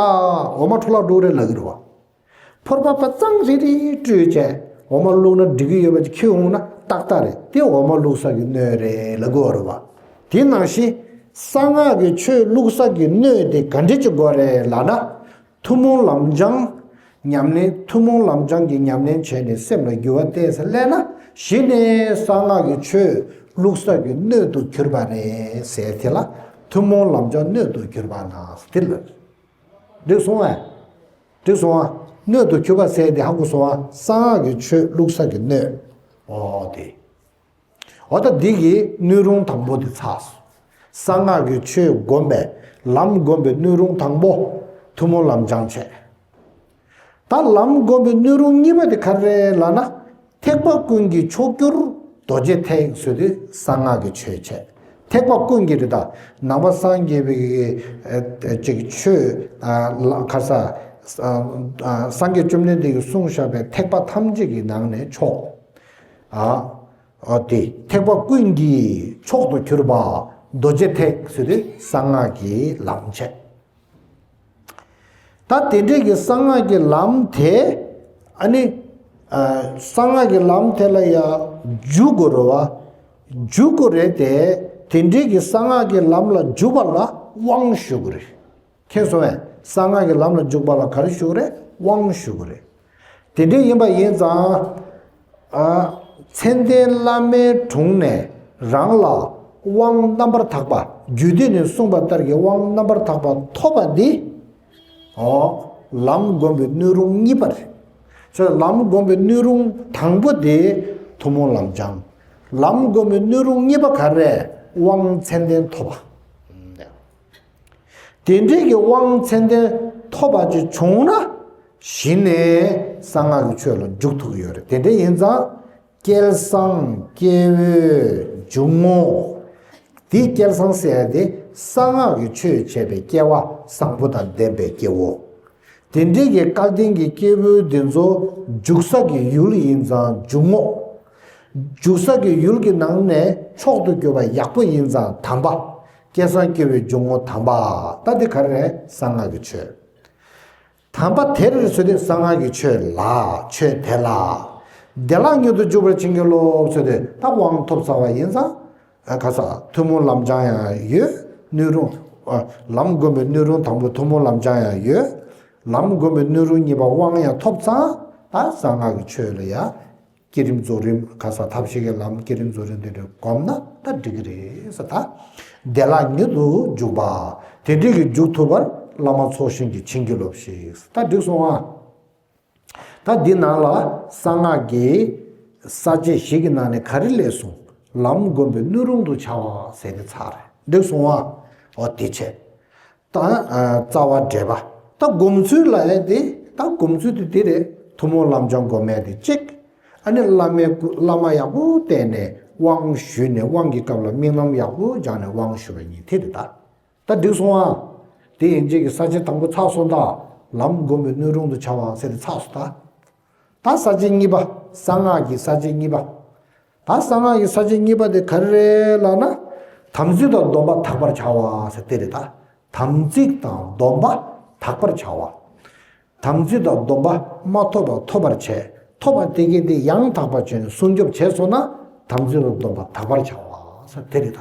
འོ་མ་འཕྲོ་བརླག་འགྲོ་གི་རེད་ལབ་ཀྱི་རེད་བ། ཕོར་པ་པ་གཙང་རིལ་རིལ་བཀྲུས་བྱས་འོ་མ་བླུགས་ན་འགྲིག་གི་ཡོད་པ་ཅིག་འཁྱེར་འོང་ན་ཏག་ཏག་རེད། དེ་འོ་མ་བླུགས་ས་གི་སྣོད་རེད་ལབ་དགོས་པ་རེད་བ། དེ་ནང་བཞིན་གསང་སྔགས་ཀྱི་ཆོས་བླུགས་ས་གི་སྣོད་དེ་ག་འདྲ་ཅིག་དགོས་རེད་ལབ་ན། ཐུན་མོང་ལམ་སྦྱང་ཉམས་ལེན། ཐུན་མོང་ལམ་སྦྱང་གི་ཉམས་ལེན་བྱས་ནས་སེམས་ལ་འགྱུར་བ་ཏོག་ཙམ་སླེབས་ན། གཞི་ནས་གསང་སྔགས་ཀྱི་ཆོས་བླུགས་ས་གི་སྣོད་དུ་གྱུར་པ་རེད་ཟེར་དེ་ལ་ཐུན་མོང་ལམ་སྦྱང་སྣོད་དུ་གྱུར་པ་ན་ཟེར་དེ་ལ། འགྲིག་སོང་ཨ། འགྲིག་སོང་ཨ། སྣོད་དུ་གྱུར་པ་ཟེར་དེ་ཧ་གོ་སོང་ཨ། གསང་སྔགས་ཀྱི་ཆོས་བླུགས་ས་གི་སྣོད། འོ་དེ། འོ་ད་འདི་གི་སྣོད་རུང་དང་པོ་དེ་ཚར་སོང་། གསང་སྔགས་ཀྱི་ཆོས་བསྒོམ་པའི་ལམ་བསྒོམ་པའི་སྣོད་རུང་དང་པོ། ཐུན་མོང་ལམ་སྦྱང་བྱས། ད་ལམ་བསྒོམ་པའི་སྣོད་རུང་གཉིས་པ་དེ་ག་རེ་རེད་ལབ་ན། ཐེག་པ་ཀུན་གྱི་མཆོག་གྱུར་རྡོ་རྗེ་ཐེག་ཟེར་དུས་གསང་སྔགས་ཀྱི་ཆོས་བྱས། ཐེག་པ་ཀུན་གྱི་རེད་ད། ནང་པ་སངས་རྒྱས་པའི་ཨ་ཅིག་ཆོས་ཨ་ལ་ཁ་ས་ཨ་ཨ་སངས་རྒྱས་བཅོམ་ལྡན་འདས་ཀྱིས་གསུངས་བཞག་པའི་ཐེག་པ་ཐམས་ཅད་ཀྱི་ནང་ནས་མཆོག་ཨ་ཨ་དེ་ཐེག་པ་ཀུན་གྱི་མཆོག་ཏུ་གྱུར་པ་རྡོ་རྗེ་ཐེག་ཟེར་དུས་གསང་སྔགས་ཀྱི་ལམ་བྱས། ད་དེ་འདྲའི་གི་གསང་སྔགས་ཀྱི་ལམ་དེ་ཨ་ནི་ཨ་གསང་སྔགས་ཀྱི་ལམ་དེ་ལ་ཡང་འཇུག་དགོས་རེད་བ། འཇུག་དགོས་རེད་དེ། དེ་འདྲའི་གི་གསང་སྔགས་ཀྱི་ལམ་ལ་འཇུག་པ་ལ་དབང་ཞུ་དགོས་རེད། མཁྱེན་སོང་བས། གསང་སྔགས་ཀྱི་ལམ་ལ་འཇུག་པ་ལ་ག་རེ་ཞུ་དགོས་རེད། དབང་ཞུ་དགོས་རེད། དེ་འདྲ་ཡིན་པ་ཡིན་ཙང་། ཨ་མཚན་ལྡན་བླ་མའི་དྲུང་ནས་རང་ལ་དབང་རྣམ་པར་དག་པ། རྒྱུད་སྡེ་ནས་གསུངས་པ་ལྟར་གྱི་དབང་རྣམ་པར་དག་པ་ཐོབ་པ་འདི། ཨོ། ལམ་བསྒོམ་པའི་སྣོད་རུང་གཉིས་པ་རེད། ཁྱོད་ལམ་བསྒོམ་པའི་སྣོད་རུང་དང་པོ་དེ་ཐུན་མོང་ལམ་སྦྱང་། ལམ་བསྒོམ་པའི་སྣོད་རུང་གཉིས་པ་ག་རེ་རེད། དབང་མཚན་ལྡན་ཐོབ་པ། དེ་འདྲའི་གི་དབང་མཚན་ལྡན་ཐོབ་པ་ཅིག་བྱུང་ན། གཞི་ནས་གསང་སྔགས་ཀྱི་ཆོས་ལ་འཇུག་ཐུབ་ཀྱི་ཡོད་རེད། དེ་འདྲ་ཡིན་ཙང་། སྐལ་བཟང་སྐྱེ་བོའི་འཇུག་ངོགས། དེའི་སྐལ་བཟང་ཟེར་ཡ་དེ་གསང་སྔགས་ཀྱི་ཆོས་བྱས་པའི་སྐལ་བ་བཟང་པོ་དང་ལྡན་པའི་སྐྱེ་བོ། དེ་འདྲའི་གི་སྐལ་ལྡན་གྱི་སྐྱེ་བོ་འདི་ཚོ་འཇུག་ས་གི་ཡུལ་ཡིན་ཙང་འཇུག་ངོགས། འཇུག་ས་གི་ཡུལ་གྱི་ནང་ནས་མཆོག་ཏུ་གྱུར་པ་ཡག་པོ་ཡིན་ཙང་དམ་པ། སྐལ་བཟང་སྐྱེ་བོའི་འཇུག་ངོགས་དམ་པ། ད་འདི་ག་རེ་རེད། གསང་སྔགས་ཀྱི་ཆོས། དམ་པ་དེར་ཟེར་དུས་གསང་སྔགས་ཀྱི་ཆོས་ལ། ཆོས་དེ་ལ། བདེ་བླག་མྱུར་དུ་འཇུག་པར་བྱིན་གྱིས་རློབས་ཟེར་དུས་ད་དབང་ཐོབ་ཚར་བ་ཡིན་ཙང་། ཨ་ག་ས་ཐུན་མོང་ལམ་སྦྱང་ཡང་ཡོད། སྣོད་རུང་། ཨ་ལམ་བསྒོམ་པའི་སྣོད་རུང་དང་པོ་ཐུན་མོང་ལམ་སྦྱང་ཡང་ཡོད། ལམ་བསྒོམ་པའི་སྣོད་རུང་གཉིས་པ་དབང་ཡང་ཐོབ་ཚར། ད་གསང་སྔགས་ཀྱི་ཆོས་ལ་ཡང་། བསྐྱེད་རིམ་རྫོགས་རིམ་ག་ས་ཐབས་ཤེས་ཀྱི་ལམ་བསྐྱེད་རིམ་རྫོགས་རིམ་དེ་འདྲ་བསྒོམ་ན་ད་འགྲིག་གི་རེད་ཟེར་ད། བདེ་བླག་མྱུར་དུ་འཇུག་པ། དེ་འདྲའི་གི་འཇུག་ཐུབ་པར་བླ་མ་ཚོགས་ཞིང་གི་བྱིན་གྱིས་རློབས་ཤིག་ད་འགྲིག་སོང་ཨ། ད་འདི་ནང་ལ་གསང་སྔགས་ཀྱི་ས་བཅད་བཞི་གི་ནང་ནས་ག་རེ་སླེབས་སོང་། ལམ་བསྒོམ་པའི་སྣོད་རུང་དུ་བྱ་བ་ཟེར་ཏེ་ཚར་རེད་འགྲིག་སོང་ཨ། འོ་དེ་བྱས། ད་ཨ་རྩ་བ་འགྲེལ་པ། ད་སྒོམ་ཚུལ་ལབ་ཡ་དེ་ད་སྒོམ་ཚུལ་དེ་དེ་རེད། ཐུན་མོང་ལམ་སྦྱང་སྒོམ་ཡ་དེ་གཅིག་ཨ་ནི་བླ་མའི་སྐུ་བླ་མ་ཡག་པོ་བསྟེན་ནས་དབང་ཞུས་ནས་དབང་གི་སྐབས་ལ་དམིགས་རྣམ་ཡག་པོ་སྦྱངས་ནས་དབང་ཞུ་བ་གཉིས་དེ་རེད་ད། ད་འགྲིག་སོང་ཨ། དེ་ཡན་ཆད་ཀྱི་ས་བཅད་དང་པོ་ཚར་སོང་ད། ལམ་བསྒོམ་པའི་སྣོད་རུང་དུ་བྱ་བ་ཟེར་ཏེ་ཚར་སོང་ད། ད་ས་བཅད་གཉིས་པ། གསང་སྔགས་ཀྱི་ས་བཅད་གཉིས་པ། ད་གསང་སྔགས་ཀྱི་ས་བཅད་གཉིས་པ་དེ་ག་རེ་རེད་ལབ་ན། དམ་ཚིག་དང་སྡོམ་པ་དག་པར་བྱ་བ་ཟེར་དེ་རེད་ད། དམ་ཚིག་དང་སྡོམ་པ་དག་པར་བྱ་བ། དམ་ཚིག་དང་སྡོམ་པ་མ་ཐོབ་པ་ཐོབ་པར་བྱས། ཐོབ་པ་དེ་གས་དེ་ཡང་དག་པར་བྱས་ནས་སྲུང་སྐྱོབ་བྱས་སོང་ན་དམ་ཚིག་དང་སྡོམ་པ་དག་པར་བྱ་བ་ཟེར་དེ་རེད་ད།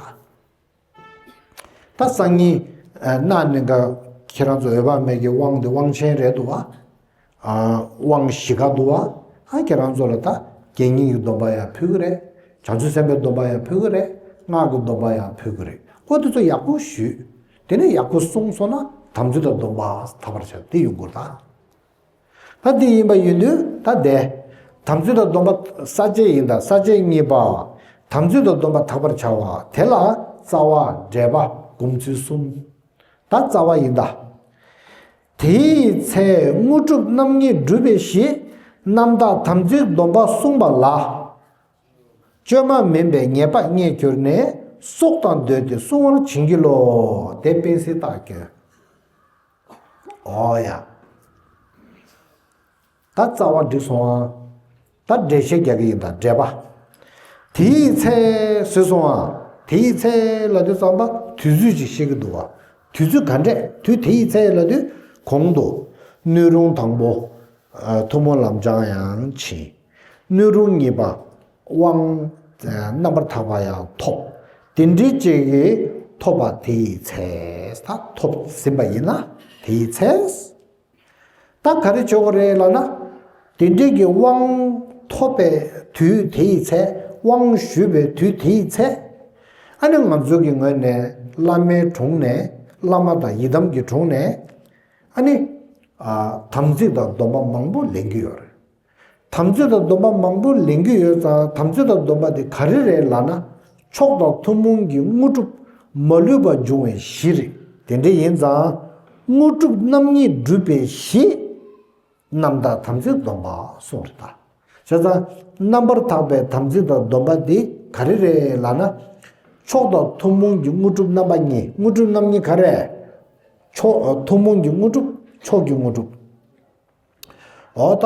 ད་སང་ཉིན་གནངས་ཉིན་ཀ་ཁྱེད་རང་ཚོ་འོད་དཔག་མེད་ཀྱི་དབང་དེ་དབང་ཆེན་རེད་འདུག་བ། དབང་བཞི་ཀ་འདུག་བ། ཨ་ཁྱེད་རང་ཚོ་ལ་ད་དགེ་བསྙེན་གྱི་སྡོམ་པ་ཡང་ཕུལ་གི་རེད། བྱང་ཆུབ་སེམས་དཔའི་སྡོམ་པ་ཡང་ཕུལ་གི་རེད། སྔགས་ཀྱི་སྡོམ་པ་ཡང་ཕུལ་གི་རེད། ཨོ་དེ་ཚོ་ཡག་པོ་ཞུས། དེ་ནས་ཡག་པོ་གསུངས་སོང་ན་དམ་ཚིག་དང་སྡོམ་པ་དག་པར་བྱ་དེ་ཡོང་དགོས་ད། ད་འདི་ཡིན་པ་ཡིན་དུས་ད་དེ། དམ་ཚིག་དང་སྡོམ་པ་ས་བཅད་ཡིན་ད་ས་བཅད་གཉིས་པ། དམ་ཚིག་དང་སྡོམ་པ་དག་པར་བྱ་བ་དེ་ལ་རྩ་བ་འགྲེལ་པ་སྒོམ་ཚུལ་གསུམ། ད་རྩ་བ་ཡིན་ད། དེའི་ཚེ་དངོས་གྲུབ་རྣམ་གཉིས་སྒྲུབ་པའི་གཞི། རྣམ་དག་དམ་ཚིག་སྡོམ་པ་བསྲུངས་པ་ལ། བཅོས་མ་མིན་པའི་ཉེས་པ་རྙེད་གྱུར་ནས། སྲོག་དང་བསྡོས་ཏེ་བསྲུང་བར་བྱིན་གྱིས་རློབས། དེ་དཔེ་སྲིད་རྟགས་སྐྱོན། ཨོ་ཡ། ད་རྩ་བ་འགྲིག་སོང་ཨ། ད་འགྲེལ་བཤད་རྒྱག་གི་ཡིན་ད་འགྲེལ་པ། དེའི་ཚེ་ཟེར་སོང་ཨ། དེའི་ཚེ་ལབ་དུས་ཙམ་པ་དུས་ཚོད་ཅིག་བཤད་ཀྱི་འདུག་བ། དུས་ཚོད་ག་འདྲས་དུས་དེའི་ཚེ་ལབ་དུས་གོང་དུ། སྣོད་རུང་དང་པོ། ཐུན་མོང་ལམ་སྦྱང་ཡང་ཕྱིན། སྣོད་རུང་གཉིས་པ། དབང་། རྣམ་པར་དག་པ་ཡང་ཐོབ། དེ་འདྲའི་ཅིག་གིས་ཐོབ་པ་དེའི་ཚེ། ད་ཐོབ་ཟིན་པ་ཡིན་ན་དེའི་ཚེ། ད་ག་རེ་བྱེད་དགོས་རེད་ལབ་ན། དེ་འདྲའི་གི་དབང་ཐོབ་པའི་དུས་དེའི་ཚེ། དབང་ཞུས་པའི་དུས་དེའི་ཚེ། ཨ་ནི་ང་ཚོ་གི་ངོས་ནས་བླ་མའི་དྲུང་ནས་བླ་མ་དང་ཡི་དམ་གྱི་དྲུང་ནས། ཨ་ནི། ཨ་དམ་ཚིག་དང་སྡོམ་པ་མང་པོ་ལེན་གྱི་ཡོད་རེད། དམ་ཚིག་དང་སྡོམ་པ་མང་པོ་ལེན་གྱི་ཡོད་ཙང་དམ་ཚིག་དང་སྡོམ་པ་དེ་ག་རེ་རེད་ལབ་ན། མཆོག་དང་ཐུན་མོང་གི་དངོས་གྲུབ་མ་ལུས་པ་འབྱུང་བའི་གཞི་རེད། དེ་འདྲ་ཡིན་ཙང་དངོས་གྲུབ་རྣམ་གཉིས་སྒྲུབ་པའི་གཞི། རྣམ་དག་དམ་ཚིག་སྡོམ་པ་གསུངས་རེད་ད། བྱས་ཙང་རྣམ་པར་དག་པའི་དམ་ཚིག་དང་སྡོམ་པ་འདི་ག་རེ་རེད་ལབ་ན། མཆོག་དང་ཐུན་མོང་གི་དངོས་གྲུབ་རྣམ་པ་གཉིས། དངོས་གྲུབ་རྣམ་གཉིས་ག་རེ། མཆོག་ཐུན་མོང་གི་དངོས་གྲུབ། མཆོག་གི་དངོས་གྲུབ། འོ་ད།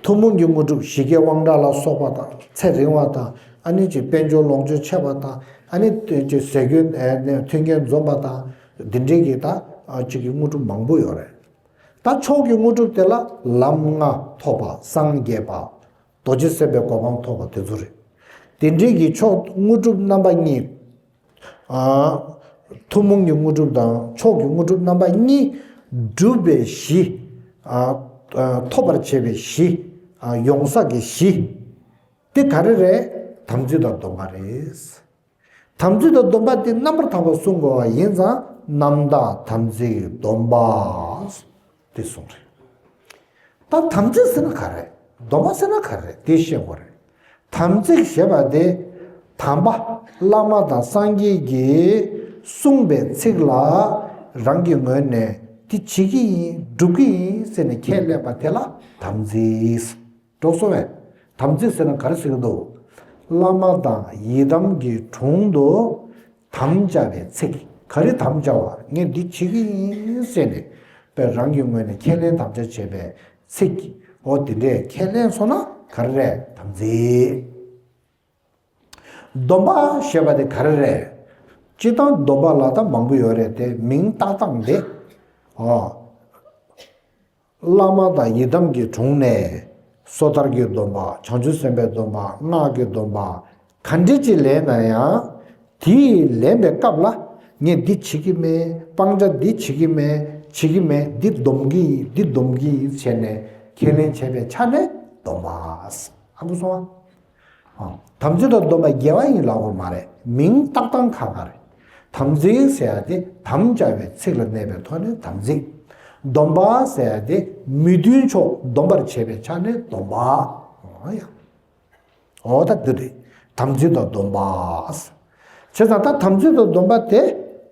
ཐུན་མོང་གི་དངོས་གྲུབ་ཞི་རྒྱས་དབང་དྲག་ལ་སོགས་པ་དང་ཚེ་རིང་བ་དང་། ཨ་ནི་ཅིག་དཔལ་འབྱོར་ལོངས་སྤྱོད་ཆེ་བ་དང་། ཨ་ནི་ཅིག་ཟས་གོས་མཐུན་རྐྱེན་འཛོམས་པ་དང་། འདི་འདྲའི་གི་ད་ཅིག་གི་དངོས་གྲུབ་མང་པོ་ཡོད་རེད། ད་མཆོག་གི་དངོས་གྲུབ་དེ་ལ་ལམ་ལྔ་ཐོབ་པ། སངས་རྒྱས་པ། རྡོ་རྗེ་སེམས་དཔའི་གོ་འཕང་ཐོབ་པ་དེ་ཚོ་རེད། དེ་འདྲའི་གི་མཆོག་དངོས་གྲུབ་རྣམ་པ་གཉིས། ཨ། ཐུན་མོང་གི་དངོས་གྲུབ་དང་མཆོག་གི་དངོས་གྲུབ་རྣམ་པ་གཉིས་སྒྲུབ་པའི་གཞི། ཨ། ཨ། ཐོབ་པར་བྱེད་པའི་གཞི། ཨ། ཡོང་ས་གི་གཞི། དེ་ག་རེ་རེད། དམ་ཚིག་དང་སྡོམ་པ་རེད། དམ་ཚིག་དང་སྡོམ་པ་དེ་རྣམ་པར་དག་པ་གསུང་དགོས་པ་ཡིན་ཙང་རྣམ་དག་དམ་ཚིག་སྡོམ་པ། དེ་གསུངས་རེད། ད་དམ་ཚིག་ཟེར་ན་ག་རེ། སྡོམ་པ་ཟེར་ན་ག་རེ་དེ་ཤེས་དགོས་རེད། དམ་ཚིག་ཞེས་པ་དེ། དམ་པ་བླ་མ་དང་སངས་རྒྱས་ཀྱིས་གསུངས་པའི་ཚིག་ལ་རང་གི་ངོས་ནས་དེ་བྱེད་ཀྱི་ཡིན་སྒྲུབ་ཀྱི་ཡིན་ཟེར་ནས་ཁས་ལེན་པ་དེ་ལ་དམ་ཚིག་འགྲོ་སོང་བས། དམ་ཚིག་ཟེར་ན་ག་རེ་ཟེར་གྱི་འདུག་བླ་མ་དང་ཡི་དམ་གྱི་དྲུང་དུ་དམ་བཅའ་བའི་ཚིག་ག་རེ་དམ་བཅའ་བ། ངས་འདི་བྱེད་ཀྱི་ཡིན་ཟེར་ནས་དཔེ་རང་གི་ངོས་ནས་ཁས་ལེན་དམ་བཅའ་བྱས་པའི་ཚིག་འོ་དེ་འདྲས་ཁས་ལེན་སོང་ན་ག་རེ་རེད། དམ་ཚིག་སྡོམ་པ་ཞེས་པ་དེ་ག་རེ་རེད། སྤྱིར་བཏང་སྡོམ་པ་ལ་ད་མང་པོ་ཡོད་རེད་དེ་མིང་བཏགས་སྟངས་དེ། འོ། བླ་མ་དང་ཡི་དམ་གྱི་དྲུང་ནས་སོ་ཐར་གྱི་སྡོམ་པ། བྱང་ཆུབ་སེམས་དཔའི་སྡོམ་པ། སྔགས་ཀྱི་སྡོམ་པ། ག་འདྲ་ཅིག་ལེན་ན་ཡང་། དེའི་ལེན་པའི་སྐབས་ལ་ངས་འདི་བྱེད་ཀྱི་མེད། སྤང་བྱ་འདི་བྱེད་ཀྱི་མེད། བྱེད་ཀྱི་མེད། འདི་སྡོམ་གྱི་ཡིན། འདི་སྡོམ་གྱི་ཡིན་ཟེར་ནས་ཁས་ལེན་བྱས་པའི་ཆ་ནས་སྡོམ་པ། ཧ་གོ་སོང་ཨ། དམ་ཚིག་དང་སྡོམ་པ་འགལ་བ་ཡིན་ལབ་དགོས་མ་རེད། མིང་བཏགས་སྟངས་ཁག་ཁག་རེད། དམ་ཚིག་ཟེར་ཡ་དེ་དམ་བཅའ་བའི་ཚིག་ལ་གནས་པའི་ཐོག་ནས་དམ་ཚིག། སྡོམ་པ་ཟེར་ཡ་དེ་མི་མཐུན་ཕྱོགས་སྡོམ་པར་བྱེད་པའི་ཆ་ནས་སྡོམ་པ། འོ་ཡ། འོ་ད་འདི་རེད། དམ་ཚིག་དང་སྡོམ་པ། བྱས་ཙང་ད་དམ་ཚིག་དང་སྡོམ་པ་དེ་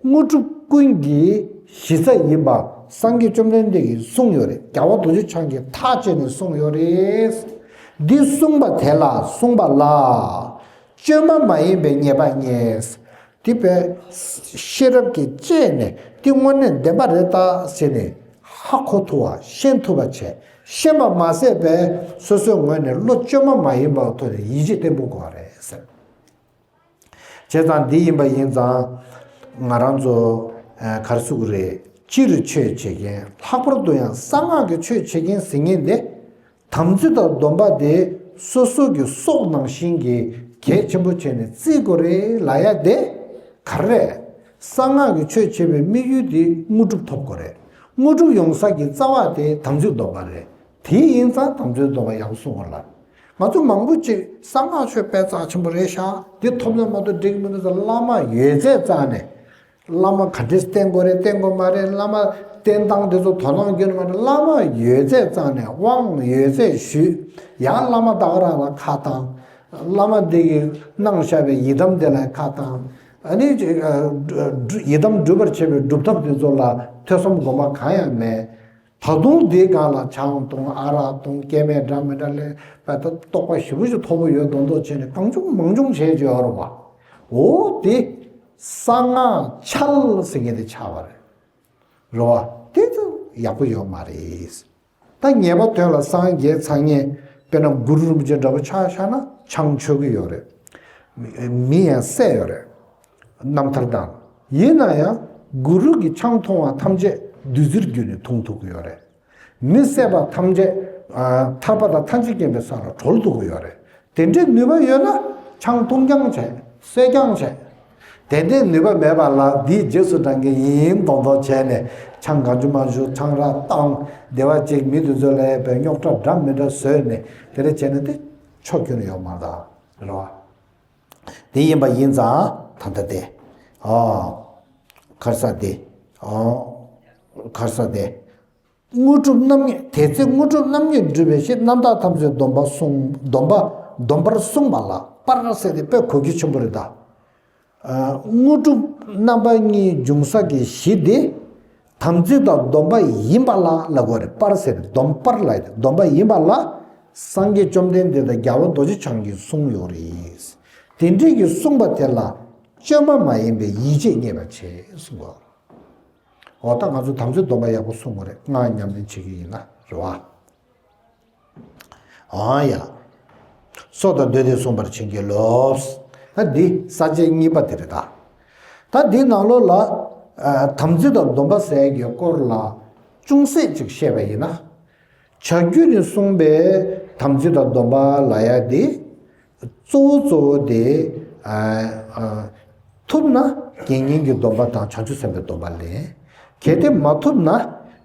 དངོས་གྲུབ་ཀུན་གྱི་གཞི་རྩ་ཡིན་པ་སངས་རྒྱས་བཅོམ་ལྡན་འདས་ཀྱིས་གསུངས་ཡོད་རེད། རྒྱལ་བ་རྡོ་རྗེ་འཆང་གིས་ཐག་བཅད་ནས་གསུངས་ཡོད་རེད། འདི་གསུངས་པ་དེ་ལ་གསུངས་པ་ལ་བཅོས་མ་མ་ཡིན་པའི་ངེས་པ་རྙེད། དེ་བས་ཤེས་རབ་ཀྱིས་དཔྱད་ནས་འདི་དངོས་གནས་བདེན་པ་རེད་ད་ཟེར་ནས་ཧ་གོ་ཐུབ་པ་ཤེས་ཐུབ་པ་བྱས། ཤེས་པ་མ་ཟད་པས་སོ་སོའི་ངོས་ནས་བློ་བཅོས་མ་མ་ཡིན་པའི་ཐོག་ནས་ཡིད་ཆེས་བརྟན་པོ་དགོས་པ་རེད་ཟེར། བྱས་ཙང་འདི་ཡིན་པ་ཡིན་ཙང་། ང་རང་ཚོ་ཨ་ག་རེ་ཟེར་དགོས་རེད། སྤྱིར་ཆོས་བྱེད་མཁན། ལྷག་པར་དུ་ཡང་གསང་སྔགས་ཀྱི་ཆོས་བྱེད་མཁན་ཟེར་མཁན་དེ། དམ་ཚིག་དང་སྡོམ་པ་དེ་སོ་སོ་གི་སྲོག་ནང་བཞིན་གྱི་གལ་ཆེན་པོ་བྱས་ནས་བརྩི་དགོས་རེད་ལབ་ཡ་དེ་ག་རེ་རེད། གསང་སྔགས་ཀྱི་ཆོས་བྱེད་པའི་དམིགས་ཡུལ་དེ་དངོས་གྲུབ་ཐོབ་དགོས་རེད། དངོས་གྲུབ་ཡོང་ས་ཀྱི་རྩ་བ་དེ་དམ་ཚིག་སྡོམ་པ་རེད། དེ་ཡིན་ཙང་དམ་ཚིག་སྡོམ་པ་ཡག་པོ་སྲུང་དགོས་ལ། ང་ཚོ་མང་པོ་ཅིག་གསང་སྔགས་ཆོས་དཔེ་རྩ་ཆེན་པོ་རེད་ཤག་འདི་ཐོབ་ན་མ་གཏོགས་འགྲིག་གི་མི་འདུག་ཟེར། བླ་མ་ཡོད་ཚད་རྩ་ནས། བླ་མ་ག་འདྲས་བསྟེན་དགོས་རེད། བསྟེན་དགོས་མ་རེད། བླ་མ་བསྟེན་སྟངས་དེ་ཚོ་དོ་སྣང་རྒྱུ་མ་རེད། བླ་མ་ཡོད་ཚད་རྩ་ནས། དབང་ཡོད་ཚད་ཞུས། ཡང་བླ་མ་ད་ག་རང་ལ་ཁ་བཏང་། བླ་མ་འདི་གིས་གནང་བཞག་པའི་ཡི་དམ་དེ་ལ་ཁ་བཏང་། ཨ་ནི་ཅིག་ཨ་ཡི་དམ་སྒྲུབ་པར་བྱེད་པའི་སྒྲུབ་ཐབས་དེ་ཚོ་ལ་ཐོས་བསམ་སྒོམ་པ་གང་ཡང་མེད། ད་དུང་དེའི་སྒང་ལ་ཆང་འཐུང་། ཨ་རག་འཐུང་། སྐྱེ་དམན་འདྲ་མི་འདྲ་ལས་པ་ད་རྟོགས་པ་ཞེ་པོ་ཞིག་མཐོ་པོ་ཡོད་མདོག་མདོག་བྱས་ནས་གང་བྱུང་མང་བྱུང་བྱས་བྱས་ཡོད་རེད་པ། འོ་དེ་གསང་སྔགས་འཆལ་ཟེར་མཁན་དེ་ཆགས་པ་རེད། རེད་པ། དེ་ཚོ་ཡག་པོ་ཡོད་མ་རེད། ད་ངེས་པ་དོན་ལ་སངས་རྒྱས་ཚར་མཁན་དཔེར་ན་གུ་རུ་རིན་པོ་ཆེ་འདྲ་པོ་ཆ་བཞག་ན་ཆང་མཆོད་ཀྱི་ཡོད་རེད། མི་ཡང་བསད་ཡོད་རེད། རྣམ་ཐར་དང་། ཡིན་ན་ཡང་གུ་རུ་གིས་ཆང་འཐུང་བ་ཐམས་ཅད་བདུད་རྩིར་གྱུར་ནས་འཐུང་ཐུབ་ཀྱི་ཡོད་རེད། མི་བསད་པ་ཐམས་ཅད་ཨ་ཐར་པ་དང་ཐམས་ཅད་མཁྱེན་པའི་ས་ལ་གྲོལ་ཐུབ་ཀྱི་ཡོད་རེད། དེ་འདྲའི་ནུས་པ་ཡོད་ན་ཆང་འཐུང་རྐྱང་བྱས། བསད་རྐྱང་བྱས། དེ་འདྲའི་ནུས་པ་མེད་པ་ལ་འདིའི་རྗེས་སུ་འབྲང་མཁན་ཡིན་མདོག་མདོག་བྱས་ནས་ཆང་གང་བྱུང་མང་བྱུང་ཆང་རག་བཏང་། སྡེ་བ་གཅིག་མི་དེ་ཚོ་ལ་ཡ་པའི་རྙོག་དྲ་འདྲ་མི་འདྲ་བཟོས་ནས་དེ་འདྲ་བྱས་ན་དེ་ཕྱོགས་ཁྱོན་ནས་ཡོད་མ་རེད་ད། རེད་པ། དེ་ཡིན་པ་ཡིན་ཙང་ད་ལྟ་དེ། ཨོ། ག་རེ་ཟེར་དེ། ཨོ། ག་རེ་ཟེར་དེ། དངོས་གྲུབ་རྣམ་གཉིས། དེ་ཚེ་དངོས་གྲུབ་རྣམ་གཉིས་སྒྲུབ་པའི་ཕྱིར། རྣམ་དག་ཐམས་ཅད་སྡོམ་པ་གསུངས། སྡོམ་པ་སྡོམ་པར་གསུངས་པ་ལ། པར་ཟེར་དེ་དཔེ་གོ་རྒྱུ་ཆེན་པོ་རེད་ད། ཨ་དངོས་གྲུབ་རྣམ་པ་གཉིས་འབྱུང་ས་གི་གཞི་དེ་དམ་ཚིག་དང་སྡོམ་པ་ཡིན་པ་ལ་ལབ་དགོས་རེད། པར་ཟེར་དེ་སྡོམ། པར་ལབ་དེ་སྡོམ་པ་ཡིན་པ་ལ་སངས་རྒྱས་བཅོམ་ལྡན་འདས་དང་རྒྱལ་བ་རྡོ་རྗེ་འཆང་གིས་གསུངས་ཡོད་རེད། དེ་འདྲའི་གི་གསུངས་པ་དེ་ལ་བཅོས་མ་མ་ཡིན་པའི་ཡིད་ཆེས་རྙེད་པར་བྱེད་གསུངས་པ། འོ་ད་ང་ཚོ་དམ་ཚིག་སྡོམ་པ་ཡག་པོ་སྲུང་དགོས་རེད། སྔགས་ཉམས་ལེན་བྱེད་ཀྱི་ཡིན་ན་རེད་པ། འོ་ཡ། སྲོག་དང་བསྡོས་ཏེ་བསྲུང་བར་བྱིན་གྱིས་རློབས། ད་འདི་ས་བཅད་གཉིས་པ་དེ་རེད་ད། ད་འདི་ནང་ལོགས་ལ་ཨ་དམ་ཚིག་དང་སྡོམ་པ་ཟེར་གྱི་སྐོར་ལ་ཅུང་ཟད་ཅིག་བཤད་པ་ཡིན་ན། བྱ་རྒྱུད་ནས་གསུངས་པའི་དམ་ཚིག་དང་སྡོམ་པ་ལབ་ཡ་དེ། གཙོ་བོ་གཙོ་བོ་དེ། ཨ་ཨ་ཐུབ་ན་དགེ་བསྙེན་གྱི་སྡོམ་པ་དང་བྱང་ཆུབ་སེམས་དཔའི་སྡོམ་པ་ལེན། གལ་ཏེ་མ་ཐུབ་ན་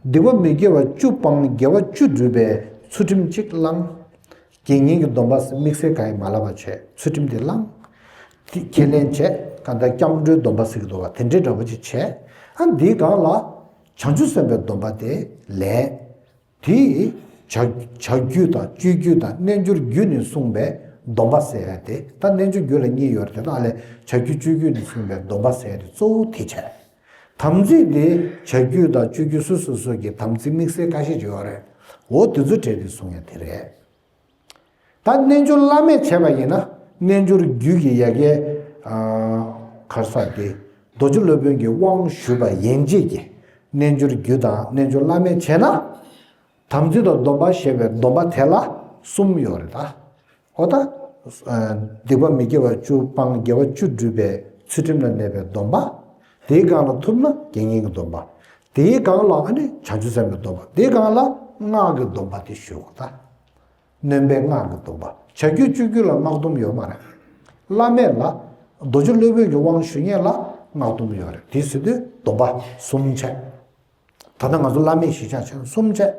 སྡིག་པ་མི་དགེ་བ་བཅུ་སྤང་། དགེ་བ་བཅུ་བསྒྲུབ་པའི་ཚུལ་ཁྲིམས་གཅིག་བླང་། དགེ་བསྙེན་གྱི་སྡོམ་པ་དམིགས་བསལ་གང་ཡིན་མ་ལབ་པ་བྱས། ཚུལ་ཁྲིམས་དེ་བླང་། དེ་ཁས་ལེན་བྱས། གང་ལྟར་སྐྱབས་འགྲོའི་སྡོམ་པ་ཟེར་གྱི་འདུག་པ། དེ་འདྲའི་འདྲ་པོ་ཅིག་བྱས། ཨ་འདིའི་སྒང་ལ་བྱང་ཆུབ་སེམས་དཔའི་སྡོམ་པ་དེ་ལེན། དེ་བྱ་བྱ་རྒྱུད་དང་སྤྱོད་རྒྱུད་དང་རྣལ་འབྱོར་རྒྱུད་ནས་གསུངས་པའི་སྡོམ་པ་ཟེར་ཡ་དེ། ད་རྣལ་འབྱོར་རྒྱུད་ལ་གཉིས་ཡོད་རེད། དེ་དག་ལས་བྱ་རྒྱུད་སྤྱོད་རྒྱུད་ནས་གསུངས་པའི་སྡོམ་པ་ཟེར་ཡ་དེ་གཙོ་བོ་དེ་བྱས། དམ་ཚིག་དེ་བྱ་རྒྱུད་དང་སྤྱོད་རྒྱུད་སོ་སོ་སོ་གི་དམ་ཚིག་དམིགས་བསལ་ཁ་ཤས་ཅིག་ཡོད་རེད། འོ་དེ་ཚོ་གྲས་དེ་གསུང་ཡ་དེ་རེད། ད་རྣལ་འབྱོར་བླ་མེད་བྱས་པ་ཡིན་ན། རྣལ་འབྱོར་རྒྱུད་ཀྱི་ཡ་གི་ཨ་ག་རེ་ཟེར་དེ། རྡོ་རྗེ་སློབ་དཔོན་གྱི་དབང་ཞུས་པ་ཡན་ཆད་ཀྱི་རྣལ་འབྱོར་རྒྱུད་དང་རྣལ་འབྱོར་བླ་མེད་བྱས་ན། དམ་ཚིག་དང་སྡོམ་པ་ཞེས་པའི་སྡོམ་པ་དེ་ལ་གསུམ་ཡོད་རེད་ད། འོ་ད། ཨ་སྡིག་པ་མི་དགེ་བ་བཅུ་སྤང་། དགེ་བ་བཅུ་བསྒྲུབ་པའི་ཚུལ་ཁྲིམས་ལ་གནས་པའི་སྡོམ་པ། དེའི་སྒང་ལ་ཐུབ་ན་དགེ་བསྙེན་གྱི་སྡོམ་པ། དེའི་སྒང་ལ་ཨ་ནི་བྱང་ཆུབ་སེམས་དཔའི་སྡོམ་པ། དེའི་སྒང་ལ་ སྔགས་ཀྱི་སྡོམ་པ་དེ་ཞུ་དགོས་ད། སྣོན་པའི་སྔགས་ཀྱི་སྡོམ་པ། བྱ་རྒྱུད་སྤྱོད་རྒྱུད་ལ་སྔགས་སྡོམ་ཡོད་མ་རེད། བླ་མེད་ལ། རྡོ་རྗེ་སློབ་དཔོན་གྱི་དབང་ཞུ་མཁན་ལ་སྔགས་སྡོམ་ཡོད་རེད། དེ་ཟེར་དུས་སྡོམ་པ་གསུམ་བྱས། ད་ལྟ་ང་ཚོ་བླ་མེད་གཞིར་བཞག་བྱས་ན་གསུམ་བྱས།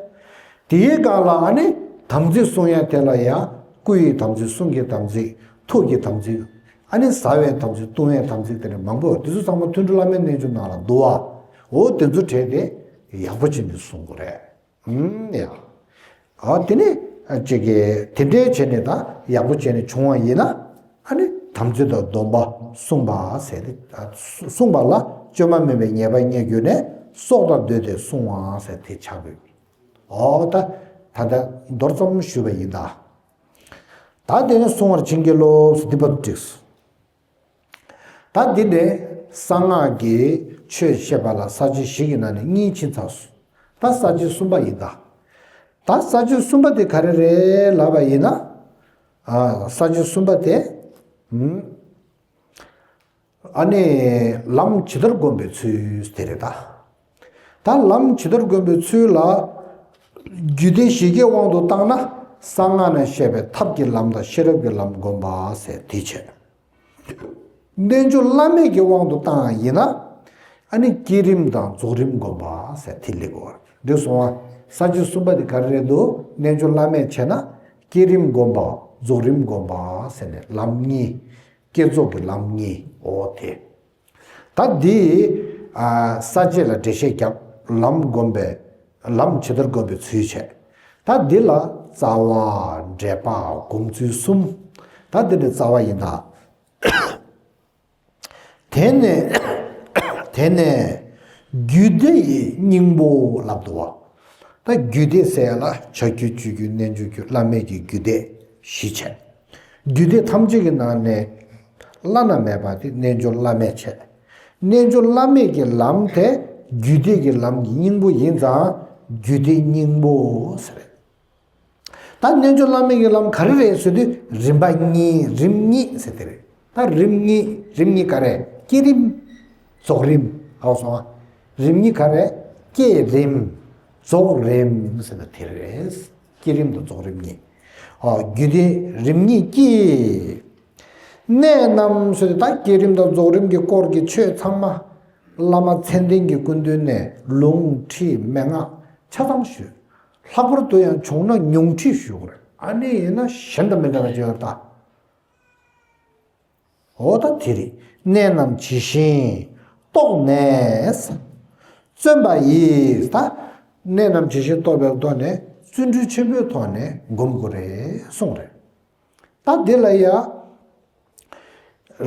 དེའི་སྒང་ལ་ཨ་ནི་དམ་ཚིག་སྲུང་ཡ་དེ་ལ་ཡང་སྐུ་ཡི་དམ་ཚིག། གསུང་གི་དམ་ཚིག། ཐུགས་ཀྱི་དམ་ཚིག། ཨ་ནི་བཟའ་བའི་དམ་ཚིག། བཏུང་བའི་དམ་ཚིག། དེ་ནས་མང་པོ་ཡོད། དེ་ཚོ་ཚང་མ་ཐུན་དྲུག་བླ་མའི་རྣལ་འབྱོར་ནང་ལ་འདུ་བ། འོ་དེ་ཚོ་བྲལ་ཏེ་ཡག་པོ་བྱས་ནས་སྲུང་དགོས་རེད། ཨུམ་ཡ། ཨ་དེ་ནི་ཅིག་གི་དེ་འདྲའི་བྱས་ནས་ད་ཡག་པོ་བྱས་ནས་བྱུང་བ་ཡིན་ན། ཨ་ནི་དམ་ཚིག་དང་སྡོམ་པ་བསྲུངས་པ་ཟེར་ཏེ། ཨ་བསྲུངས་པ་ལ་བཅོས་མ་མིན་པའི་ཉེས་པ་རྙེད་གྱུར་ནས། སྲོག་དང་བསྡོས་ཏེ་བསྲུང་བ་ཟེར་དེ་ཆགས་དགོས། ཨོ་ད་ད་ལྟ་མདོར་ཙམ་ཞུས་པ་ཡིན་ད། ད་དེ་ནི་བསྲུང་བར་བྱིན་གྱིས་རློབས་ཟེར་འདི་བར་དུ་འགྲིགས་སོང་། ད་འདི་ནས་གསང་སྔགས་ཀྱི་ཆོས་བཤད་པ་ལ་ས་བཅད་བཞི་གི་ནང་ནས་གཉིས་ཕྱིན་ཚར་སོང་། ད་ས་བཅད་གསུམ་པ་ཡིན་ད། ད་ས་བཅད་གསུམ་པ་དེ་ག་རེ་རེད་ལབ་པ་ཡིན་ན། ཨ་ས་བཅད་གསུམ་པ་དེ། ཨུམ། ཨ་ནི་ལམ་ཇི་ལྟར་བསྒོམ་པའི་ཚུལ་དེ་རེད་ད། ད་ལམ་ཇི་ལྟར་བསྒོམ་པའི་ཚུལ་ལ། རྒྱུད་སྡེ་བཞི་གའི་དབང་དུ་བཏང་ན། གསང་སྔགས་ནས་བཤད་པའི་ཐབས་ཀྱི་ལམ་དང་ཤེས་རབ་ཀྱི་ལམ་བསྒོམ་པ་ཟེར་དེ་བྱས། རྣལ་འབྱོར་བླ་མེད་ཀྱི་དབང་དུ་བཏང་ཡིན་ན། ཨ་ནི་བསྐྱེད་རིམ་དང་རྫོགས་རིམ་བསྒོམ་པ་ཟེར་དེ་སླེབས་དགོས་པ་རེད། འདི་སོང་བ། ས་བཅད་གསུམ་པ་དེ་ག་རེ་རེད་འདུག་རྣལ་འབྱོར་བླ་མེད་བྱས་ན་བསྐྱེད་རིམ་བསྒོམ་པ། རྫོགས་རིམ་བསྒོམ་པ་ཟེར་ནས་ལམ་གཉིས། བསྐྱེད་རྫོགས་ཀྱི་ལམ་གཉིས། འོ་དེ། ད་འདི་ཨ་ས་བཅད་ལ་འགྲེལ་བཤད་རྒྱབ། ལམ་བསྒོམ་པའི། ལམ་ཇི་ལྟར་བསྒོམ་པའི་ཚུལ་བྱས། ད་འདི་ལ་རྩ་བ། འགྲེལ་པ། སྒོམ་ཚུལ་གསུམ། ད་འདི་ནི་རྩ་བ་ཡིན་ད། དེ་ནས་དེ་ནས་རྒྱུད་སྡེ་ཡི་སྙིང་པོ་ལབ་འདུག་བ། ད་རྒྱུད་སྡེ་ཟེར་ཡ་ལ་བྱ་རྒྱུད་སྤྱོད་རྒྱུད་རྣལ་འབྱོར་རྒྱུད་བླ་མེད་ཀྱི་རྒྱུད་སྡེ་བཞི་བྱས། རྒྱུད་སྡེ་ཐམས་ཅད་ཀྱི་ནང་ནས་བླ་ན་མེད་པ་དེ་རྣལ་འབྱོར་བླ་མེད་བྱས། རྣལ་འབྱོར་བླ་མེད་ཀྱི་ལམ་དེ་རྒྱུད་སྡེ་གི་ལམ་གྱི་སྙིང་པོ་ཡིན་ཙང་རྒྱུད་སྡེ་སྙིང་པོ་ཟེར། ད་རྣལ་འབྱོར་བླ་མེད་ཀྱི་ལམ་ག་རེ་རེད་ཟེར་དུས་རིམ་པ་གཉིས། རིམ་གཉིས་ཟེར་དེ་རེད། ད་རིམ་གཉིས། རིམ་གཉིས་ག་རེ། བསྐྱེད་རིམ། རྫོགས་རིམ། ཧ་གོ་སོང་ང་། རིམ་གཉིས་ག་རེ། བསྐྱེད་རིམ། རྫོགས་རིམ་ཟེར་ན་དེ་རེད། བསྐྱེད་རིམ་དང་རྫོགས་རིམ་གཉིས། ཨོ་རྒྱུད་སྡེ་རིམ་གཉིས་ཀྱི་གནད་རྣམས་ཟེར་དུས་ད་བསྐྱེད་རིམ་དང་རྫོགས་རིམ་གྱི་སྐོར་གྱི་ཆོས་ཚང་མ་བླ་མ་མཚན་ལྡན་གྱི་སྐུ་མདུན་ནས་ལུང་ཁྲིད་མན་ངག་ཆ་ཚང་ཞུས། ལྷག་པར་དུ་ཡང་བྱུང་ན་ཉུང་ཁྲིད་ཞུ་དགོས་རེད། ཨ་ནི་ཡིན་ན་གཞན་དང་མི་འདྲ་བ་ཅིག་ཡོད་རེད་ད། འོ་ད་དེ་རེད། གནད་རྣམས་ཇི་བཞིན་རྟོགས་ནས། བརྩོན་པ་ཡིས་ད། གནད་རྣམས་ཇི་བཞིན་རྟོགས་པའི་ཐོག་ནས་བརྩོན་འགྲུས་ཆེན་པོའི་ཐོག་ནས་སྒོམ་དགོས་རེད་གསུངས་རེད། ད་འདི་ལ་ཡ།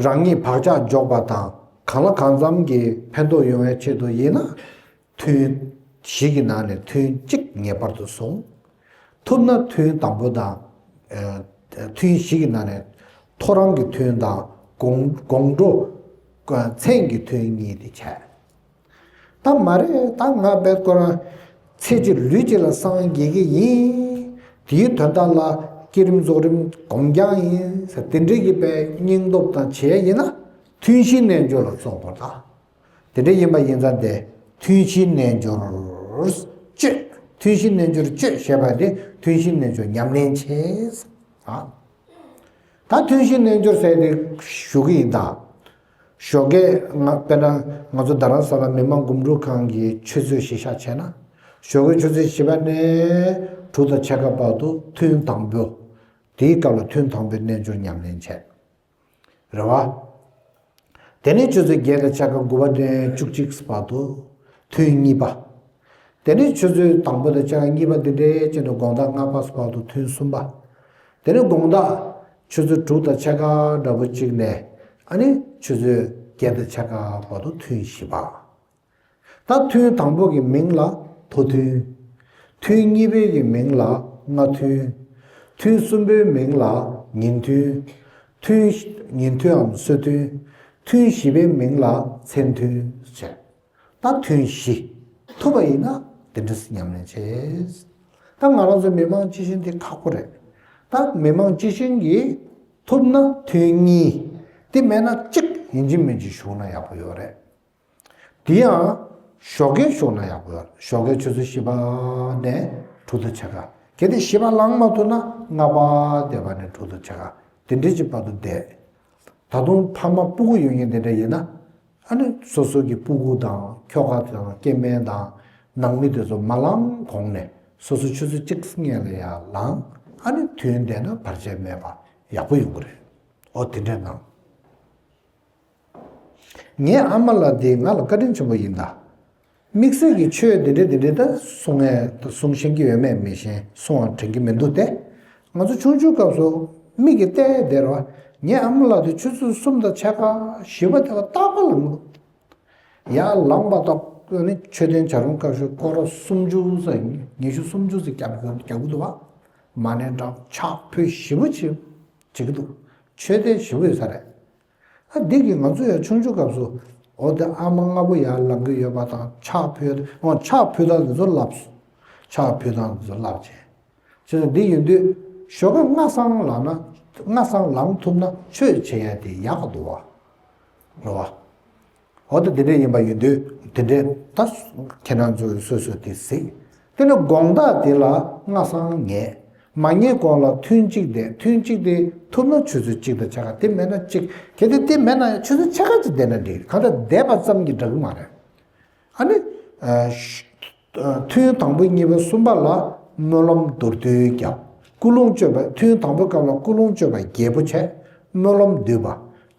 རང་ཉིད་བག་ཆགས་འཇོག་པ་དང་གང་ལ་གང་འཚམ་གྱི་ཕན་ཐོགས་ཡོང་བའི་ཆེད་དུ་ཡིན་ན། ཐུན་བཞི་གི་ནང་ནས་ཐུན་གཅིག་ངེས་པར་དུ་བསྲུང་། ཐུབ་ན་ཐུན་དང་པོ་དང་། ཨ་ཐུན་བཞི་གི་ནང་ནས་ཐོ་རངས་ཀྱི་ཐུན་དང་དགོང་དགོང་དྲོ་མཚན་གྱི་ཐུན་གཉིས་དེ་བྱས། ད་མ་རེད། ད་ང་དཔེ་ཁོ་རང་ཚེ་གཅིག་ལུས་གཅིག་ལ་སངས་རྒྱས་ཀྱི་ཡིན། དེའི་དོན་དག་ལ་བསྐྱེད་རིམ་རྫོགས་རིམ་སྒོམ་རྐྱང་ཡིན་ཟེར་དེ་འདྲའི་གི་དཔེ་སྙིང་སྟོབས་དང་བྱས་ཡིན་ན་ཐུན་བཞིའི་རྣལ་འབྱོར་ལ་བརྩོན་དགོས་ད། དེ་འདྲ་ཡིན་པ་ཡིན་ཙང་དེ་ཐུན་བཞིའི་རྣལ་འབྱོར་སྤྱོད། ཐུན་བཞིའི་རྣལ་འབྱོར་སྤྱོད་ཞེས་པ་དེ་ཐུན་བཞིའི་རྣལ་འབྱོར་ཉམས་ལེན་བྱེད། ཨ། ད་ཐུན་བཞིའི་རྣལ་འབྱོར་ཟེར་དེ་ཞུ་གི་ཡིན་ད། ཞོགས་ཀས་ང་དཔེར་ན་ང་ཚོ་རྡ་རམ་ས་ལ་མི་དམངས་སྒོམ་སྒྲུབ་ཁང་གི་ཆུ་ཚོད་གཞི་བཞག་བྱས་ན། ཞོགས་ཀའི་ཆུ་ཚོད་བཞི་པ་ནས་དྲུག་དང་ཕྱེད་ཀ་བར་དུ་ཐུན་དང་པོ། དེའི་སྐབས་ལ་ཐུན་དང་པོའི་རྣལ་འབྱོར་ཉམས་ལེན་བྱས། རེད་བ། དེ་ནས་ཆུ་ཚོད་བརྒྱད་དང་ཕྱེད་ཀ་དགུ་པ་ནས་བཅུ་གཅིག་བར་དུ་ཐུན་གཉིས་པ། དེ་ནས་ཆུ་ཚོད་དང་པོ་དང་ཕྱེད་ཀ་གཉིས་པ་འདི་འདྲའི་བྱས་ནས་དགོང་དག་ལྔ་པ་བར་དུ་ཐུན་གསུམ་པ། དེ་ནས་དགོང་དག་ཆུ་ཚོད་དྲུག་དང་ཕྱེད་ཀ་འདྲ་པོ་གཅིག་ནས་ཨ་ནི་ཆུ་ཚོད་བརྒྱད་དང་ཕྱེད་ཀ་བར་དུ་ཐུན་བཞི་པ། ད་ཐུན་དང་པོ་གི་མིང་ལ་ཐོ་ཐུན། ཐུན་གཉིས་པའི་གི་མིང་ལ་སྔ་ཐུན། ཐུན་གསུམ་པའི་མིང་ལ་ཉིན་ཐུན། ཐུན་ཉིན་ཐུནམ་གསོལ་ཐུན། ཐུན་བཞི་པའི་མིང་ལ་མཚན་ཐུན་བྱས། ད་ཐུན་བཞི་ཐུབ་པ་ཡིན་ན་དེ་འདྲ་ཉམས་ལེན་བྱེད། ད་ང་རང་ཚོ་མི་མང་སྤྱི་བྱིངས་དེ་ཁག་པོ་རེད། ད་མི་མང་སྤྱི་བྱིངས་ཀྱིས་ཐུབ་ན་ཐུན་གཉིས། དེ་མེད་ན་གཅིག་ཡིན་གཅིག་མིན་གཅིག་བཞུགས་ན་ཡག་པོ་ཡོད་རེད། དེ་ཡང་ཞོགས་ཀས་བཞུགས་ན་ཡག་པོ་ཡོད་རེད། ཞོགས་ཀའི་ཆུ་ཚོད་བཞི་པ་ནས་ དྲུག་ཏུ་ཆ་ག། གལ་ཏེ་བཞི་པ་ལངས་མ་ཐུབ་ན་ལྔ་པ་བསྡད་པ་ནས་དྲུག་ཏུ་ཆ་ག། དེ་འདྲའི་ཅིག་བར་དུ་བསྡད། ད་དུང་ཕ་མ་སྤུ་གུ་ཡོད་མཁན་དེ་འདྲ་ཡིན་ན། ཨ་ནི་སོ་སོ་གི་སྤུ་གུ་དང་ཁྱོ་ག་དང་སྐྱེ་དམན་དང་ནང་མི་དེ་ཚོ་མ་ལངས་གོང་ནས་སོ་སོ་ཆུ་ཚོད་གཅིག་སྔོན་ལ་ཡར་ལངས། ཨ་ནི་ཐུན་བསྡད་ན་བར་ཆད་མེད་པ་ཡག་པོ་ཡོང་གི་རེད། ཨོ་དེ་འདྲ་གནང་། ངའི་ཨ་མ་ལགས་དེ་ང་ལ་བཀའ་དྲིན་ཆེན་པོ་ཡིན་ད། དམིགས་བསལ་གྱི་ཆོས་འདི་འདྲ་འདི་འདྲ་ད་གསུང་ངས་གསུང་ཤེས་ཀྱི་ཡོད་མེད་མི་ཤེས། གསུང་བ་དྲན་གྱི་མི་འདུག་སྟེ། ང་ཚོ་ཆུང་ཆུང་སྐབས་སུ་མིག་གིས་བལྟས་བསྡད་རོགས། ངའི་ཨ་མ་ལགས་དེ་ཆུ་ཚོད་གསུམ་དང་ཕྱེད་ཀ་བཞི་པ་དེ་ལ་རྟག་པར་ལངས་འདུག། ཡར་ལངས་པ་དང་ནི་མཆོད་རྟེན་བྱ་རུང་ཀ་ཤོ་སྐོར་ར་སུམ་ཅུ་ཙམ་ཉི་ཤུ་སུམ་ཅུ་ཙམ་རྒྱབ་རྒྱབ་ཀྱི་འདུག་བ། མ་ཎི་བགྲང་ཕྱག་ཕུལ་ཞེ་པོ་ཅིག་བྱེད་ཀྱི་འདུག། མཆོད་རྟེན་ཞེ་པོ་ཡོད་ས་རེད། ཨ་འདི་གིས་ང་ཚོ་ཡང་ཆུང་ཆུང་སྐབས་སུ་འོ་དེ་ཨ་མ་ལྔ་པོ་ཡར་ལངས་ཀྱི་ཡོད་པ་དང་ཕྱག་ཕུལ་འོ་ཕྱག་ཕུལ་སྟངས་འདི་ཚོ་ལབ་སོང་། ཕྱག་ཕུལ་སྟངས་འདི་ཚོ་ལབ་བྱས། བྱས་ཙང་འདི་ཡིན་དུས་ཞོགས་ཀ་སྔ་སང་ལངས་ན་སྔ་སང་ལངས་ཐུབ་ན་ཆོས་བྱེད་ཡ་དེ་ཡག་ག་འདུག་བ། རེད་བ། འོ་ད་དེ་འདྲ་ཡིན་པ་ཡིན་དུས་དེ་འདྲའི་ད་ཁྱེད་རང་ཚོས་སོ་སོས་དེ་གཟིགས། དེ་ནས་དགོང་དག་དེ་ལ་སྔ་སང་ངས་མ་ཉལ་གོང་ལ་ཐུན་གཅིག་བསྡད། ཐུན་གཅིག་དེ་ཐུབ་ན་ཆུ་ཚོད་གཅིག་དང་ཕྱེད་ཀ། དེ་མེད་ན་གཅིག། གལ་ཏེ་དེ་མེད་ན་ཡང་ཆུ་ཚོད་ཕྱེད་ཀ་ཅིག་བསྡད་ན་འགྲིག། གང་ལྟར་བསྡད་པ་ཙམ་གྱིས་འདྲ་གི་མ་རེད། ཨ་ནི། ཨ་ཤ་ཨ་ཐུན་དང་པོ་གཉིས་པ་གསུམ་པ་ལ་སྨོན་ལམ་མདོར་བསྡུས་བརྒྱབ། ཀུན་སློང་བཅོས་པ། ཐུན་དང་པོའི་སྐབས་ལ་ཀུན་སློང་བཅོས་པ་བརྒྱད་པོ་བྱས། སྨོན་ལམ་བསྡུས་པ།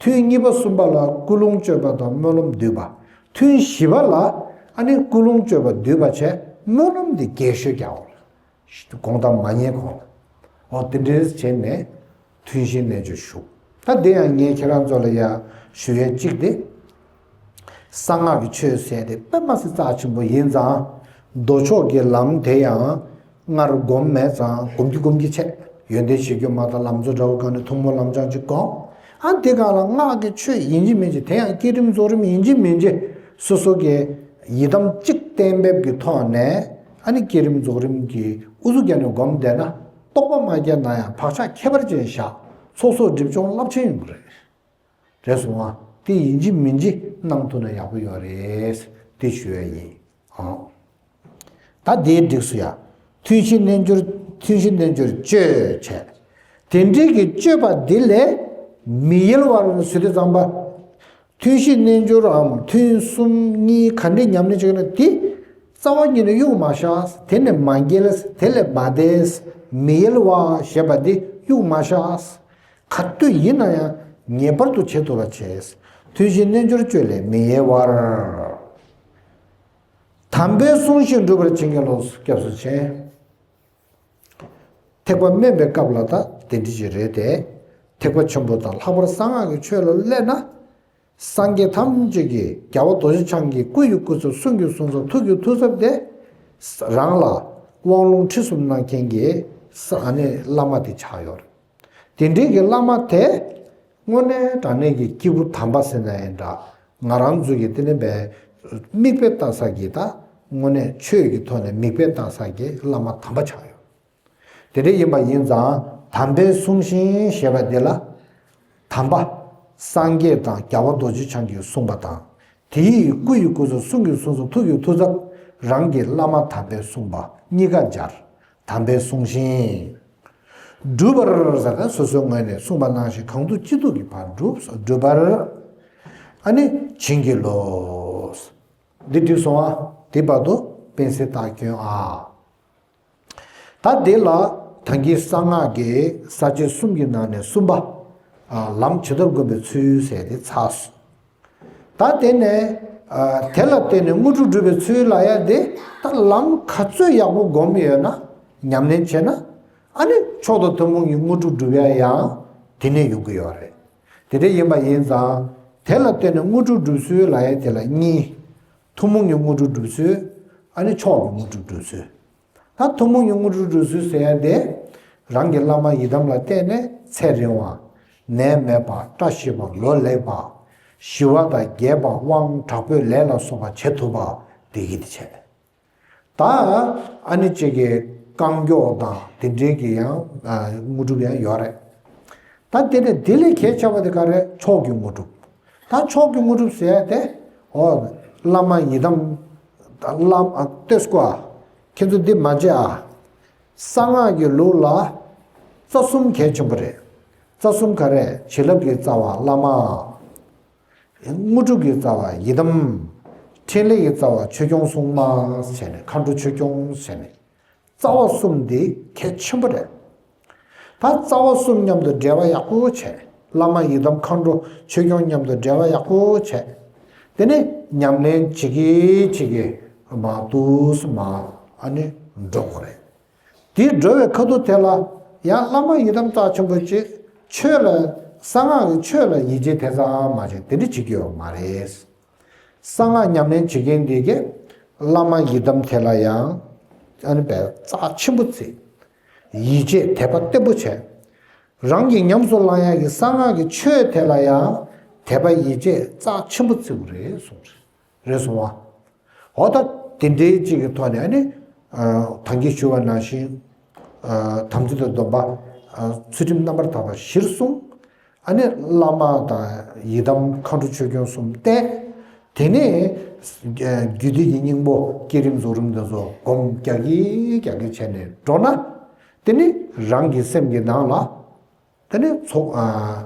ཐུན་གཉིས་པ་གསུམ་པ་ལ་ཀུན་སློང་བཅོས་པ་དང་སྨོན་ལམ་བསྡུས་པ། ཐུན་བཞི་པ་ལ་ཨ་ནི་ཀུན་སློང་བཅོས་པ་བསྡུས་པ་བྱས། སྨོན་ལམ་འདི་རྒྱས་ཤོས་རྒྱག་དགོངས་དག་མ་ཉལ་གོང་ལ། འོ་དེ་འདྲས་བྱས་ནས་ཐུན་བཞིའི་རྣལ་འབྱོར་ཞུ། ད་དེ་ཡང་ངས་ཁྱེད་རང་ཚོ་ལ་ཡང་ཞུ་ཡས་གཅིག་དེ། གསང་སྔགས་ཀྱི་ཆོས་ཟེར་དེ་དཔེ་མ་སྲིད་རྩ་ཆེན་པོ་ཡིན་ཙང་། མདོ་ཕྱོགས་ཀྱི་ལམ་དེ་ཡང་སྔར་སྒོམ་མེད་ཙང་སྒོམ་གྱི་སྒོམ་གྱི་བྱས། ཡོན་ཏན་གཞིར་གྱུར་མ་དང་ལམ་གཙོ་འདྲ་བོ་གང་ནས་ཐུན་མོང་ལམ་སྦྱང་གཅིག་སྒོམ། ཨ་དེ་གང་ལ་སྔགས་ཀྱི་ཆོས་ཡིན་གཅིག་མིན་གཅིག། དེ་ཡང་བསྐྱེད་རིམ་རྫོགས་རིམ་ཡིན་གཅིག་མིན་གཅིག། སོ་སོ་གི་ཡི་དམ་གཅིག་གཏན་འབེབས་ཀྱི་ཐོག་ནས་ཨ་ནི་བསྐྱེད་རིམ་རྫོགས་རིམ་གྱི་ཨུ་ཚུགས་བརྒྱབ་ནས་སྒོམ་བསྡད་ན། རྟོགས་པ་མ་སྐྱེས་ན་ཡང་བག་ཆགས་ཁྱད་པར་ཅན་བཞག། ཚོགས་གསོག་སྒྲིབ་སྦྱོང་རླབས་ཆེན་ཡོང་གི་རེད། རེད་སོང་ཨ། དེ་ཡིན་གཅིག་མིན་གཅིག་གནང་ཐུབ་ན་ཡག་པོ་ཡོད་རེད། དེ་ཞུ་ཡ་ཡིན། ཨང་། ད་དེའི་འགྲིགས་སོ་ཡ། ཐུན་བཞིའི་རྣལ་འབྱོར། ཐུན་བཞིའི་རྣལ་འབྱོར་སྤྱོད་བྱས། དེ་འདྲའི་གི་སྤྱོད་པ་འདི་ལས་མི་གཡེལ་བར་ཟེར་དུས་ཙམ་པ། ཐུན་བཞིའི་རྣལ་འབྱོར་རམ་ཐུན་གསུམ་གཉིས་ག་འདྲའི་ཉམས་ལེན་བྱེད་ཀྱི་ན་དེ། རྩ་བ་ཉིད་ནས་གཡུག་མ་བཞག། དེ་ནས་མ་འགྱེལ། དེ་ལས་མ་འདས། མི་གཡེལ་བ་ཞེས་པ་འདི་གཡུག་མ་བཞག། ག་དུས་ཡིན་ན་ཡང་ངེས་པར་དུ་བྱེད་ཐུབ་པ་བྱས། ཐུན་བཞིའི་རྣལ་འབྱོར་སྤྱོད་ལས་མི་གཡེལ་བར། དམ་པའི་གསུང་བཞིན་སྒྲུབ་པར་བྱིན་གྱིས་རློབས། སྐྱབས་སུ་མཆི། ཐེག་པ་དམན་པའི་སྐབས་ལ་ད་དེ་འདྲ་ཞིག་རེད་དེ། ཐེག་པ་ཆེན་པོ་དང་ལྷག་པར་གསང་སྔགས་ཀྱི་ཆོས་ལ་སླེབས་ན། སངས་རྒྱས་ཐམས་ཅད་ཀྱིས་རྒྱལ་བ་རྡོ་རྗེ་འཆང་གི་སྐུ་ཡི་སྐུ་ཚབ། གསུང་གི་གསུང་ཚབ། ཐུགས་ཀྱི་ཐུགས་ཚབ་དེ། རང་ལ་དབང་ལུང་ཁྲིད་གསུམ་གནང་མཁན་གྱི་ས་ཨ་ནི་བླ་མ་དེ་ཆགས་ཡོད་རེད། དེ་འདྲའི་གི་བླ་མ་དེ་དངོས་གནས་དྲང་གནས་ཀྱི་སྐྱེས་བུ་དམ་པ་ཟེར་ན་ཡང་འདྲ། ང་རང་ཚོ་གི་དེ་ནི་བས་མིག་དཔེ་ལྟ་ས་གི་ད་དངོས་གནས་ཆོས་ཀྱི་ཐོག་ནས་མིག་དཔེ་ལྟ་ས་གི་བླ་མ་དམ་པ་ཆགས་ཡོད། དེ་འདྲ་ཡིན་པ་ཡིན་ཙང་དམ་པའི་གསུང་བཞིན་ཞེས་པ་འདི་ལ། དམ་པ། སངས་རྒྱས་དང་རྒྱལ་བ་རྡོ་རྗེ་འཆང་གིས་གསུངས་པ་དང་། དེ་ཡི་སྐུ་ཡི་སྐུ་ཚབ། གསུང་གི་གསུང་ཚབ། ཐུགས་ཀྱི་ཐུགས་ཚབ། རང་གི་བླ་མ་དམ་པས་གསུངས་པ་གཉིས་ཀ་སྦྱར། དམ་པའི་གསུང་བཞིན། སྒྲུབ་པར་ཟེར་ན་སོ་སོའི་ངོས་ནས་གསུངས་པ་ནང་བཞིན་གང་ཐུབ་ཅི་ཐུབ་ཀྱིས་ཕར་སྒྲུབ། སྒྲུབ་པར། ཨ་ནི་བྱིན་གྱིས་རློབས། འདི་འགྲིག་སོང་ཨ། དེ་བར་དུ་པེན་སི་རྟགས་སྐྱོན་ཨ། ད་དེ་ལ་ད་གིན་གསང་སྔགས་ཀྱི་ས་བཅད་གསུམ་གྱི་ནང་ནས་གསུམ་པ། ཨ། ལམ་ཇི་ལྟར་བསྒོམ་པའི་ཚུལ་ཟེར་དེ་ཚར་སོང་། ད་དེ་ནས། ཨ། དེ་ལ་བརྟེན་ནས་དངོས་གྲུབ་སྒྲུབ་པའི་ཚུལ་ལ་ཡ་དེ། ད་ལམ་ག་ཚོད་ཡག་པོ་བསྒོམས་ཡོད་ན། ཉམས་ལེན་བྱས་ན། ཨ་ནི་མཆོག་དང་ཐུན་མོང་གི་དངོས་གྲུབ་སྒྲུབ་ཡ་ཡང་དེ་ནས་ཡོང་གི་ཡོད་རེད། དེ་འདྲ་ཡིན་པ་ཡིན་ཙང་། དེ་ལ་བརྟེན་ནས་དངོས་གྲུབ་སྒྲུབ་ཚུལ་ལ་ཡ་དེ་ལ་གཉིས། ཐུན་མོང་གི་དངོས་གྲུབ་སྒྲུབ་ཚུལ། ཨ་ནི་མཆོག་གི་དངོས་གྲུབ་སྒྲུབ་ཚུལ། ད་ཐུན་མོང་གི་དངོས་གྲུབ་སྒྲུབ་ཚུལ་ཟེར་ཡ་དེ། རང་གི་བླ་མ་ཡི་དམ་ལ་བརྟེན་ནས་ཚེ་རིང་བ། ནད་མེད་པ། བཀྲ་ཤིས་པ། ལོ་ལེགས་པ། ཞི་བ་དང་རྒྱས་པ། དབང་དྲག་པོའི་ལས་ལ་སོགས་པ་བྱེད་ཐུབ་པ་དེ་གི་དེ་བྱས། ད་ཨ་ནི་གཅིག་གི་རྐང་མགྱོགས་དང་དེ་འདྲའི་གི་ཡང་དངོས་གྲུབ་ཡང་ཡོད་རེད། ད་དེ་ནས་དེ་ལས་གལ་ཆེ་བ་དེ་ག་རེ། མཆོག་གི་དངོས་གྲུབ། ད་མཆོག་གི་དངོས་གྲུབ་ཟེར་ཡ་དེ། འོ། བླ་མ་ཡི་དམ། བླ་མ་ལྟོས་སྐོ་ཨ། ཁྱེད་ཚོ་འདི་མ་བརྗེད་ཨ། གསང་སྔགས་ཀྱི་ལུགས་ལ་རྩ་གསུམ་གལ་ཆེན་པོ་རེད། རྩ་གསུམ་ག་རེ། བྱིན་རླབས་ཀྱི་རྩ་བ་བླ་མ། དངོས་གྲུབ་ཀྱི་རྩ་བ་ཡི་དམ། ཕྲིན་ལས་ཀྱི་རྩ་བ་ཆོས་སྐྱོང་སྲུང་མ་བྱས་ནས། མཁའ་འགྲོ་ཆོས་སྐྱོང་བྱས་ནས། རྩ་བ་གསུམ་འདི་གལ་ཆེན་པོ་རེད། ད་རྩ་བ་གསུམ་མཉམ་དུ་འབྲེལ་བ་ཡག་པོ་བྱས། བླ་མ་ཡི་དམ་མཁའ་འགྲོ་ཆོས་སྐྱོང་མཉམ་དུ་འབྲེལ་བ་ཡག་པོ་བྱས། དེ་ནས་ཉམས་ལེན་བྱེད་ཀྱི་བྱེད་ཀྱི་མ་འདུག་སེ་མ་ཨ་ནི་འགྲོ་དགོས་རེད། དེ་འགྲོ་བའི་ཁ་ཐུག་དེ་ལ་ཡང་བླ་མ་ཡི་དམ་རྩ་ཆེན་པོ་ཅིག་ཆོས་ལ། གསང་སྔགས་ཀྱི་ཆོས་ལ་ཡིད་ཆེས་དེ་ཙམ་མ་བྱེད། དེ་འདྲ་བྱེད་ཀྱི་ཡོད་མ་རེད། གསང་སྔགས་ཉམས་ལེན་བྱེད་མཁན་འདི་གས་བླ་མ་ཡི་དམ་དེ་ལ་ཡང་ཨ་ནི་བས་རྩ་ཆེན་པོ་བརྩི། ཡིད་ཆེས་དད་པ་བརྟན་པོ་བྱས། རང་གིས་ཉམས་སུ་བླང་ཡག་གི་གསང་སྔགས་ཀྱི་ཆོས་དེ་ལ་ཡང་དད་པ་ཡིད་ཆེས་རྩ་ཆེན་པོ་བརྩི་དགོས་རེད་གསུངས། རེད་སོང་བ། འོ་ད་དེ་འདྲའི་གཅིག་གི་ཐོག་ནས་ཨ་ནི། ཨ། ད་གིན་ཞུ་བ་ནང་བཞིན། ཨ། དམ་ཚིག་དང་སྡོམ་པ། ཨ། ཚུལ་ཁྲིམས་རྣམ་པར་དག་པ་གཞིར་བཟུང་། ཨ་ནི་བླ་མ་དང་ཡི་དམ་མཁའ་འགྲོ་ཆོས་སྐྱོང་གསུམ་བསྟེན། དེ་ནས་རྒྱུད་སྡེ་གི་སྙིང་པོ་བསྐྱེད་རིམ་རྫོགས་རིམ་དེ་ཚོ་སྒོམ་རྒྱག་གི་རྒྱག་གི་བྱས་ནས་འགྲོ་ན། དེ་ནི་རང་གི་སེམས་ཀྱི་ནང་ལ། དེ་ནས་ཚོགས། ཨ།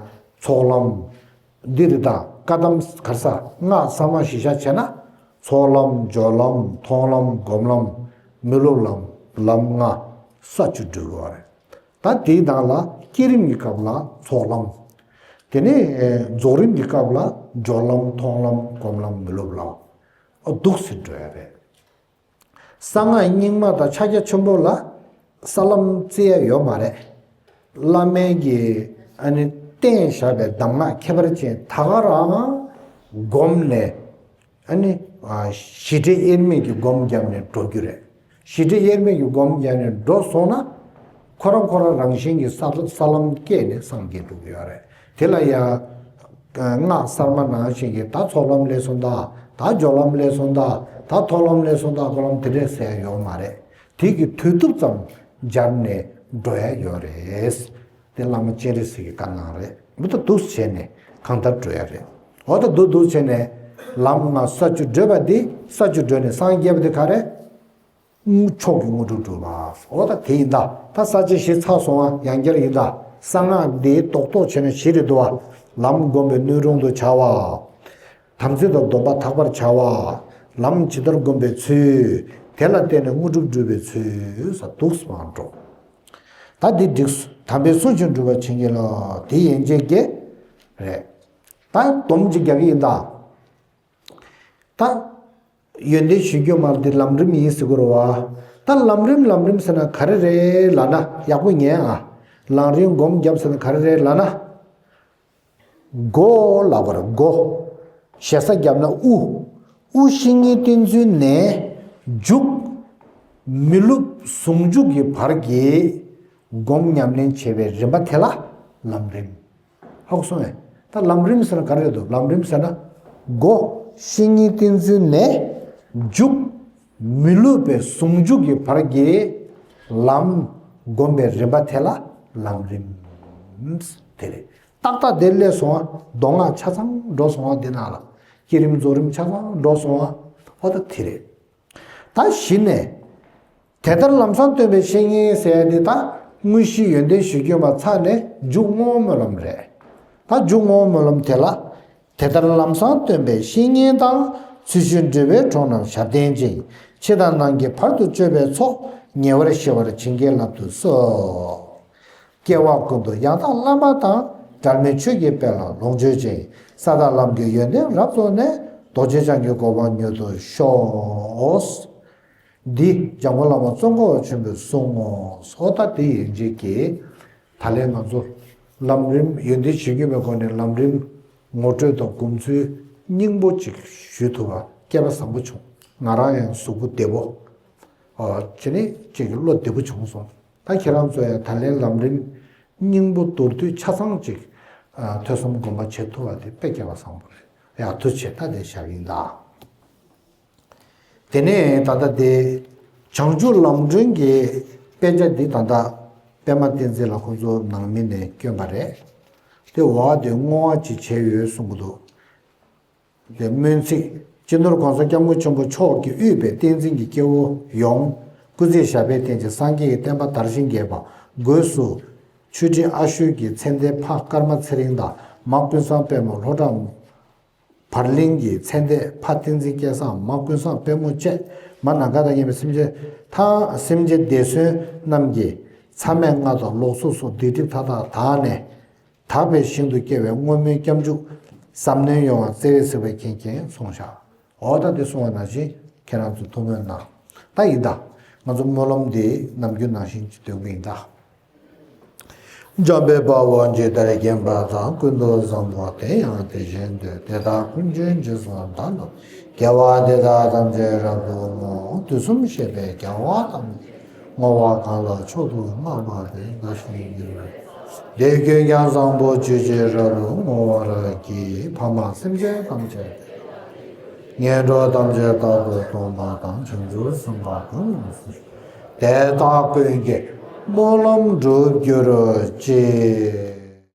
ཚོགས་ལམ། འདི་རེད་ད། བཀའ་གདམས་ག་རེ་ཟ། སྔགས་གསར་མ་གཞི་བཞག་བྱས་ན། ཚོགས་ལམ། སྦྱོར་ལམ། མཐོང་ལམ། སྒོམ་ལམ། མི་སློབ་ལམ། ལམ་ལྔ་ས་བཅུ་འགྲོ་དགོས་པ་རེད། ད་དེའི་ནང་ལ་བསྐྱེད་རིམ་གྱི་སྐབས་ལ་ཚོགས་ལམ། དེ་ནས་རྫོགས་རིམ་གྱི་སྐབས་ལ་སྦྱོར་ལམ། མཐོང་ལམ། སྒོམ་ལམ། མི་སློབ་ལམ། ཨོ་འདུག་སེ་འགྲོ་ཡ་རེད། གསང་སྔགས་རྙིང་མ་དང་ཕྱག་རྒྱ་ཆེན་པོ་ལ་ས་ལམ་བརྩི་ཡ་ཡོད་མ་རེད། བླ་མའི་གི་ཨ་ནི་བསྟན་བཞག་པའི་གདམས་ངག་ཁྱད་པར་ཅན་ད་ག་རང་སྒོམ་ནས། ཨ་ནི། ཨ། གཞི་འབྲས་དབྱེར་མེད་ཀྱི་སྒོམ་བརྒྱབ་ནས་འགྲོ་རྒྱུ་རེད། གཞི་འབྲས་དབྱེར་མེད་ཀྱི་སྒོམ་བརྒྱབ་ནས་འགྲོ་སོང་ན། ཁོ་རང་ཁོ་རང་རང་བཞིན་གྱིས་ས་ས་ལམ་བསྐྱེད་ནས་སངས་རྒྱས་འགྲོ་གི་ཡོད་རེད། དེ་ལ་ཡང་། ཨ། སྔགས་གསར་མ་ནང་བཞིན་གྱི་ད་ཚོགས་ལམ་སླེབས་སོང་ད། ད་སྦྱོར་ལམ་སླེབས་སོང་ད། ད་མཐོང་ལམ་སླེབས་སོང་ད། སྒོམ་ལམ་དེ་འདྲས་ཟེར་ཡ་ཡོད་མ་རེད། དེ་གི་དུས་སྟོབས་ཙམ་སྦྱར་ནས་འགྲོ་ཡ་ཡོད་རེད། དེ་བླ་མ་སྤྱན་རས་གཟིགས་ཀྱི་བཀའ་གནང་རེད། མུ་མཐུད་འདུག་བྱས་ནས་གང་ལྟར་འགྲོ་ཡ་རེད། འོ་ད་འདུག་འདུག་བྱས་ནས་ལམ་ལྔ་ས་བཅུ་བགྲོད་པ་འདི། ས་བཅུ་བགྲོད་ནས་སངས་རྒྱས་པ་འདི་ག་རེ། མཆོག་གི་དངོས་གྲུབ་སྒྲུབ་པ། འོ་ད་དེ་ཡིན་ད། ད་ས་བཅད་བཞི་ཚར་སོང་བ། ཡང་བསྐྱར་ཡིན་ད། གསང་སྔགས་འདི་རྡོག་རྡོག་བྱས་ནས་བཞི་རེད་འདུག་བ། ལམ་བསྒོམ་པའི་སྣོད་རུང་དུ་བྱ་བ། དམ་ཚིག་དང་སྡོམ་པ་དག་པར་བྱ་བ། ལམ་ཇི་ལྟར་བསྒོམ་པའི་ཚུལ། དེ་ལ་བརྟེན་ནས་དངོས་གྲུབ་སྒྲུབ་པའི་ཚུལ་ཟེར་འདུག་སེ་འགྲོ། ད་འདི་འགྲིགས་སོ། དམ་པའི་སྲོག་ཆགས་སྒྲུབ་པར་བྱིན་གྱིས་རློབས། དེ་ཡན་ཆད་ཀྱི་རེད། ད་སྡོམ་གཅིག་རྒྱག་གི་ཡིན་ད། ད་ཡོན་ཏན་གཞིར་གྱུར་མ་འདི་ལམ་རིམ་ཡིན་ཟེར་གྱི་རེད་བ། ད་ལམ་རིམ་ལམ་རིམ་ཟེར་ན་ག་རེ་རེད་ལབ་ན། ཡག་པོ་ཉན་ཨ། ལམ་རིམ་སྒོམ་བརྒྱབ་ཟེར་ན་ག་རེ་རེད་ལབ་ན། སྒོ་ལབ་པ་རེད། སྒོ། ཞེ་ས་བརྒྱབ་ན་དབུ། དབུ་བཤེས་གཉེན་བསྟེན་ཚུལ་ནས་མཇུག་མི་སློབ་ཟུང་འཇུག་གི་བར་གྱི་སྒོམ་ཉམས་ལེན་བྱེད་པའི་རིམ་པ་དེ་ལ་ལམ་རིམ། ཧ་གོ་སོང་ངས། ད་ལམ་རིམ་ཟེར་ན་ག་རེ་རེད་འདུག་ལམ་རིམ་ཟེར་ན། སྒོ་བཤེས་གཉེན་བསྟེན་ཚུལ་ནས་མཇུག་མི་སློབ་པའི་ཟུང་འཇུག་གི་བར་གྱི་ལམ་སྒོམ་པའི་རིམ་པ་དེ་ལ་ལམ་རིམ་དེ་རེད། ཏག་ཏག་དེ་སླེབས་སོང་བ། མདོ་སྔགས་ཆ་ཚང་འགྲོ་སོང་བ། འདི་ནང་ལ་བསྐྱེད་རིམ་རྫོགས་རིམ་ཆ་ཚང་འགྲོ་སོང་བ། ཨོ་ད་དེ་རེད། ད་གཞི་ནས། དེ་ལྟར་ལམ་བཟང་སྟོན་པའི་བཤེས་གཉེན་ཟེར་ཡ་འདི་ད་དངོས་གཞི་ཡོན་ཏན་གཞིར་གྱུར་མ་ཚར་ནས་མཇུག་བསྔོ་བ་སྨོན་ལམ་རེད། ད་མཇུག་བསྔོ་བ་སྨོན་ལམ་དེ་ལ། དེ་ལྟར་ལམ་བཟང་སྟོན་པའི་བཤེས་གཉེན་དང་། ཚུལ་བཞིན་སྒྲུབ་པའི་གྲོགས་རྣམས་ཞབས་བརྟན་ཅིང་། ཕྱི་དང་ནང་གི་བར་དུ་གཅོད་པའི་ཚོགས། ཉེ་བར་ཞི་བར་བྱིན་གྱིས་བརླབ་ཏུ་གསོལ། སྐྱེ་བ་ཀུན་ཏུ་ཡང་དག་བླ་མ་དང་། འབྲལ་མེད་ཆོས་ཀྱི་དཔལ་ལ་ལོངས་སྤྱོད་ཅིང་། ས་དང་ལམ་གྱི་ཡོན་ཏན་རབ་རྫོགས་ནས། རྡོ་རྗེ་འཆང་གི་གོ་འཕང་མྱུར་དུ་ཤོག་འདི་འཇམ་མགོན་བླ་མ་ཙོང་ཁ་པ་ཆེན་པོས་གསུངས་ངོ་། སོ་ད་དེ་ཡན་ཆད་ཀྱི། ད་ལན་ང་ཚོ་ལམ་རིམ་ཡོན་ཏན་གཞིར་གྱུར་མའི་སྒོ་ནས་ལམ་རིམ་ངོ་སྤྲོད་དང་སྒོམ་ཚུལ་སྙིང་པོ་ཅིག་ཞུ་ཐུབ་པ་སྐལ་པ་བཟང་པོ་བྱུང་། ང་རང་ཡང་གཟུགས་པོ་བདེ་པོ། ཨ། བྱས་ནས་ཅིག་བློ་བདེ་པོ་བྱུང་སོང་། ད་ཁྱེད་རང་ཚོ་ཡང་ད་ལན་ལམ་རིམ་སྙིང་པོ་མདོར་བསྡུས་ཆ་ཚང་ཅིག་ཨ། ཐོས་བསམ་སྒོམ་པ་བྱེད་ཐུབ་པ་དེ་དཔེ་སྐལ་པ་བཟང་པོ་རེད། ཡག་ཐུགས་ཆེ། ད་དེ་བཞག་གི་ཡིན་ད། དེ་ནས་ད་ལྟ་དེ་བྱང་ཆུབ་ལམ་སྒྲོན་གྱི་དཔེ་ཆ་འདི་ད་ལྟ་པདྨ་བསྟན་འཛིན་ལགས་ཁོང་ཚོ་ནང་མི་ནས་བསྐྱོན་པ་རེད། དེ་འོག་དེ་བསྔོ་བ་ཅིག་བྱས་ཡོད་གསུང་གི་འདུག་དེ་སྨོན་ཚིག་སྤྱི་ནོར་༸གོང་ས་༸སྐྱབས་མགོན་ཆེན་པོ་མཆོག་གིས་དབུས་པའི་བསྟན་འཛིན་གྱི་སྐྱེ་བོ་ཡོངས། སྐུ་ཚེ་ཞབས་པད་བརྟན་ཅིང་སངས་རྒྱས་ཀྱི་བསྟན་པ་དར་ཞིང་རྒྱས་པ། སྒོས་སུ་ཆོས་ཁྲི་ཨ་ཤོད་ཀྱི་མཚན་ལྡན་ཕ་ཀརྨ་ཚེ་རིང་དང་མ་ཀུན་བཟང་དཔལ་མོ་ལྷོ་བྲག་བར་གླིང་གི་མཚན་ལྡན་ཕ་བསྟན་འཛིན་སྐལ་བཟང་མ་ཀུན་བཟང་དཔལ་མོ་བཅས་མ་ནམ་མཁའ་དང་མཉམ་པའི་སེམས་ཅན་ཐ་སེམས་ཅན་འདས་གསོན་རྣམས་ཀྱི་མཚམས་མེད་སྔགས་དང་ལོགས་སུ་སོགས་སྡིག་སྒྲིབ་མཐའ་དག་དག་ནས། དག་པའི་ཞིང་དུ་སྐྱེ་བའི་བསྔོ་སྨོན་སྐྱབས་འཇུག་བསམ་ནན་ཡོང་བ་བརྩེ་བས་གཟིགས་པ་མཁྱེན་མཁྱེན་གསུངས་བཞག་འོ་ད་འདི་གསུང་བ་ནང་བཞིན་ཁྱེད་རང་ཚོ་ཐུགས་སྨོན་གནང་། ད་ཡིན་ད། ང་ཚོ་སྨོན་ལམ་འདི་ནམ་རྒྱུན་ནང་བཞིན་གྱི་འདོན་གྱི་ཡིན་ད། འཇམ་དཔལ་དཔའ་བོས་ཇི་ལྟར་མཁྱེན་པ་དང་། ཀུན་ཏུ་བཟང་པོ་དེ་ཡང་དེ་བཞིན་ཏེ། དེ་དག་ཀུན་གྱི་རྗེས་སུ་བདག་སློབ། དགེ་བ་འདི་དག་ཐམས་ཅད་རབ་ཏུ་བསྔོ། དུས་གསུམ་གཤེགས་པའི་རྒྱལ་བ་དང་། བསྔོ་བ་གང་ལ་མཆོག་ཏུ་བསྔགས་པ་དེ། བདག་གཞན་གྱི་དེ་ཀུན་ཀྱང་བཟང་པོ་སྤྱོད་ཕྱིར། རབ་ཏུ་བསྔོ་བར་བགྱི། ཕ་མ་སེམས་ཅན་ཐམས་ཅད་དེ། ངན་འགྲོ་ཐམས་ཅད་རྟག་ཏུ་སྟོངས་པ་དང་། བྱང་ཆུབ་སེམས་དཔའ་ཀུན་ལ་སོགས། དེ་དག་ཀུན་གྱི་སྨོན་ལམ་འགྲུབ་གྱུར་ཅིག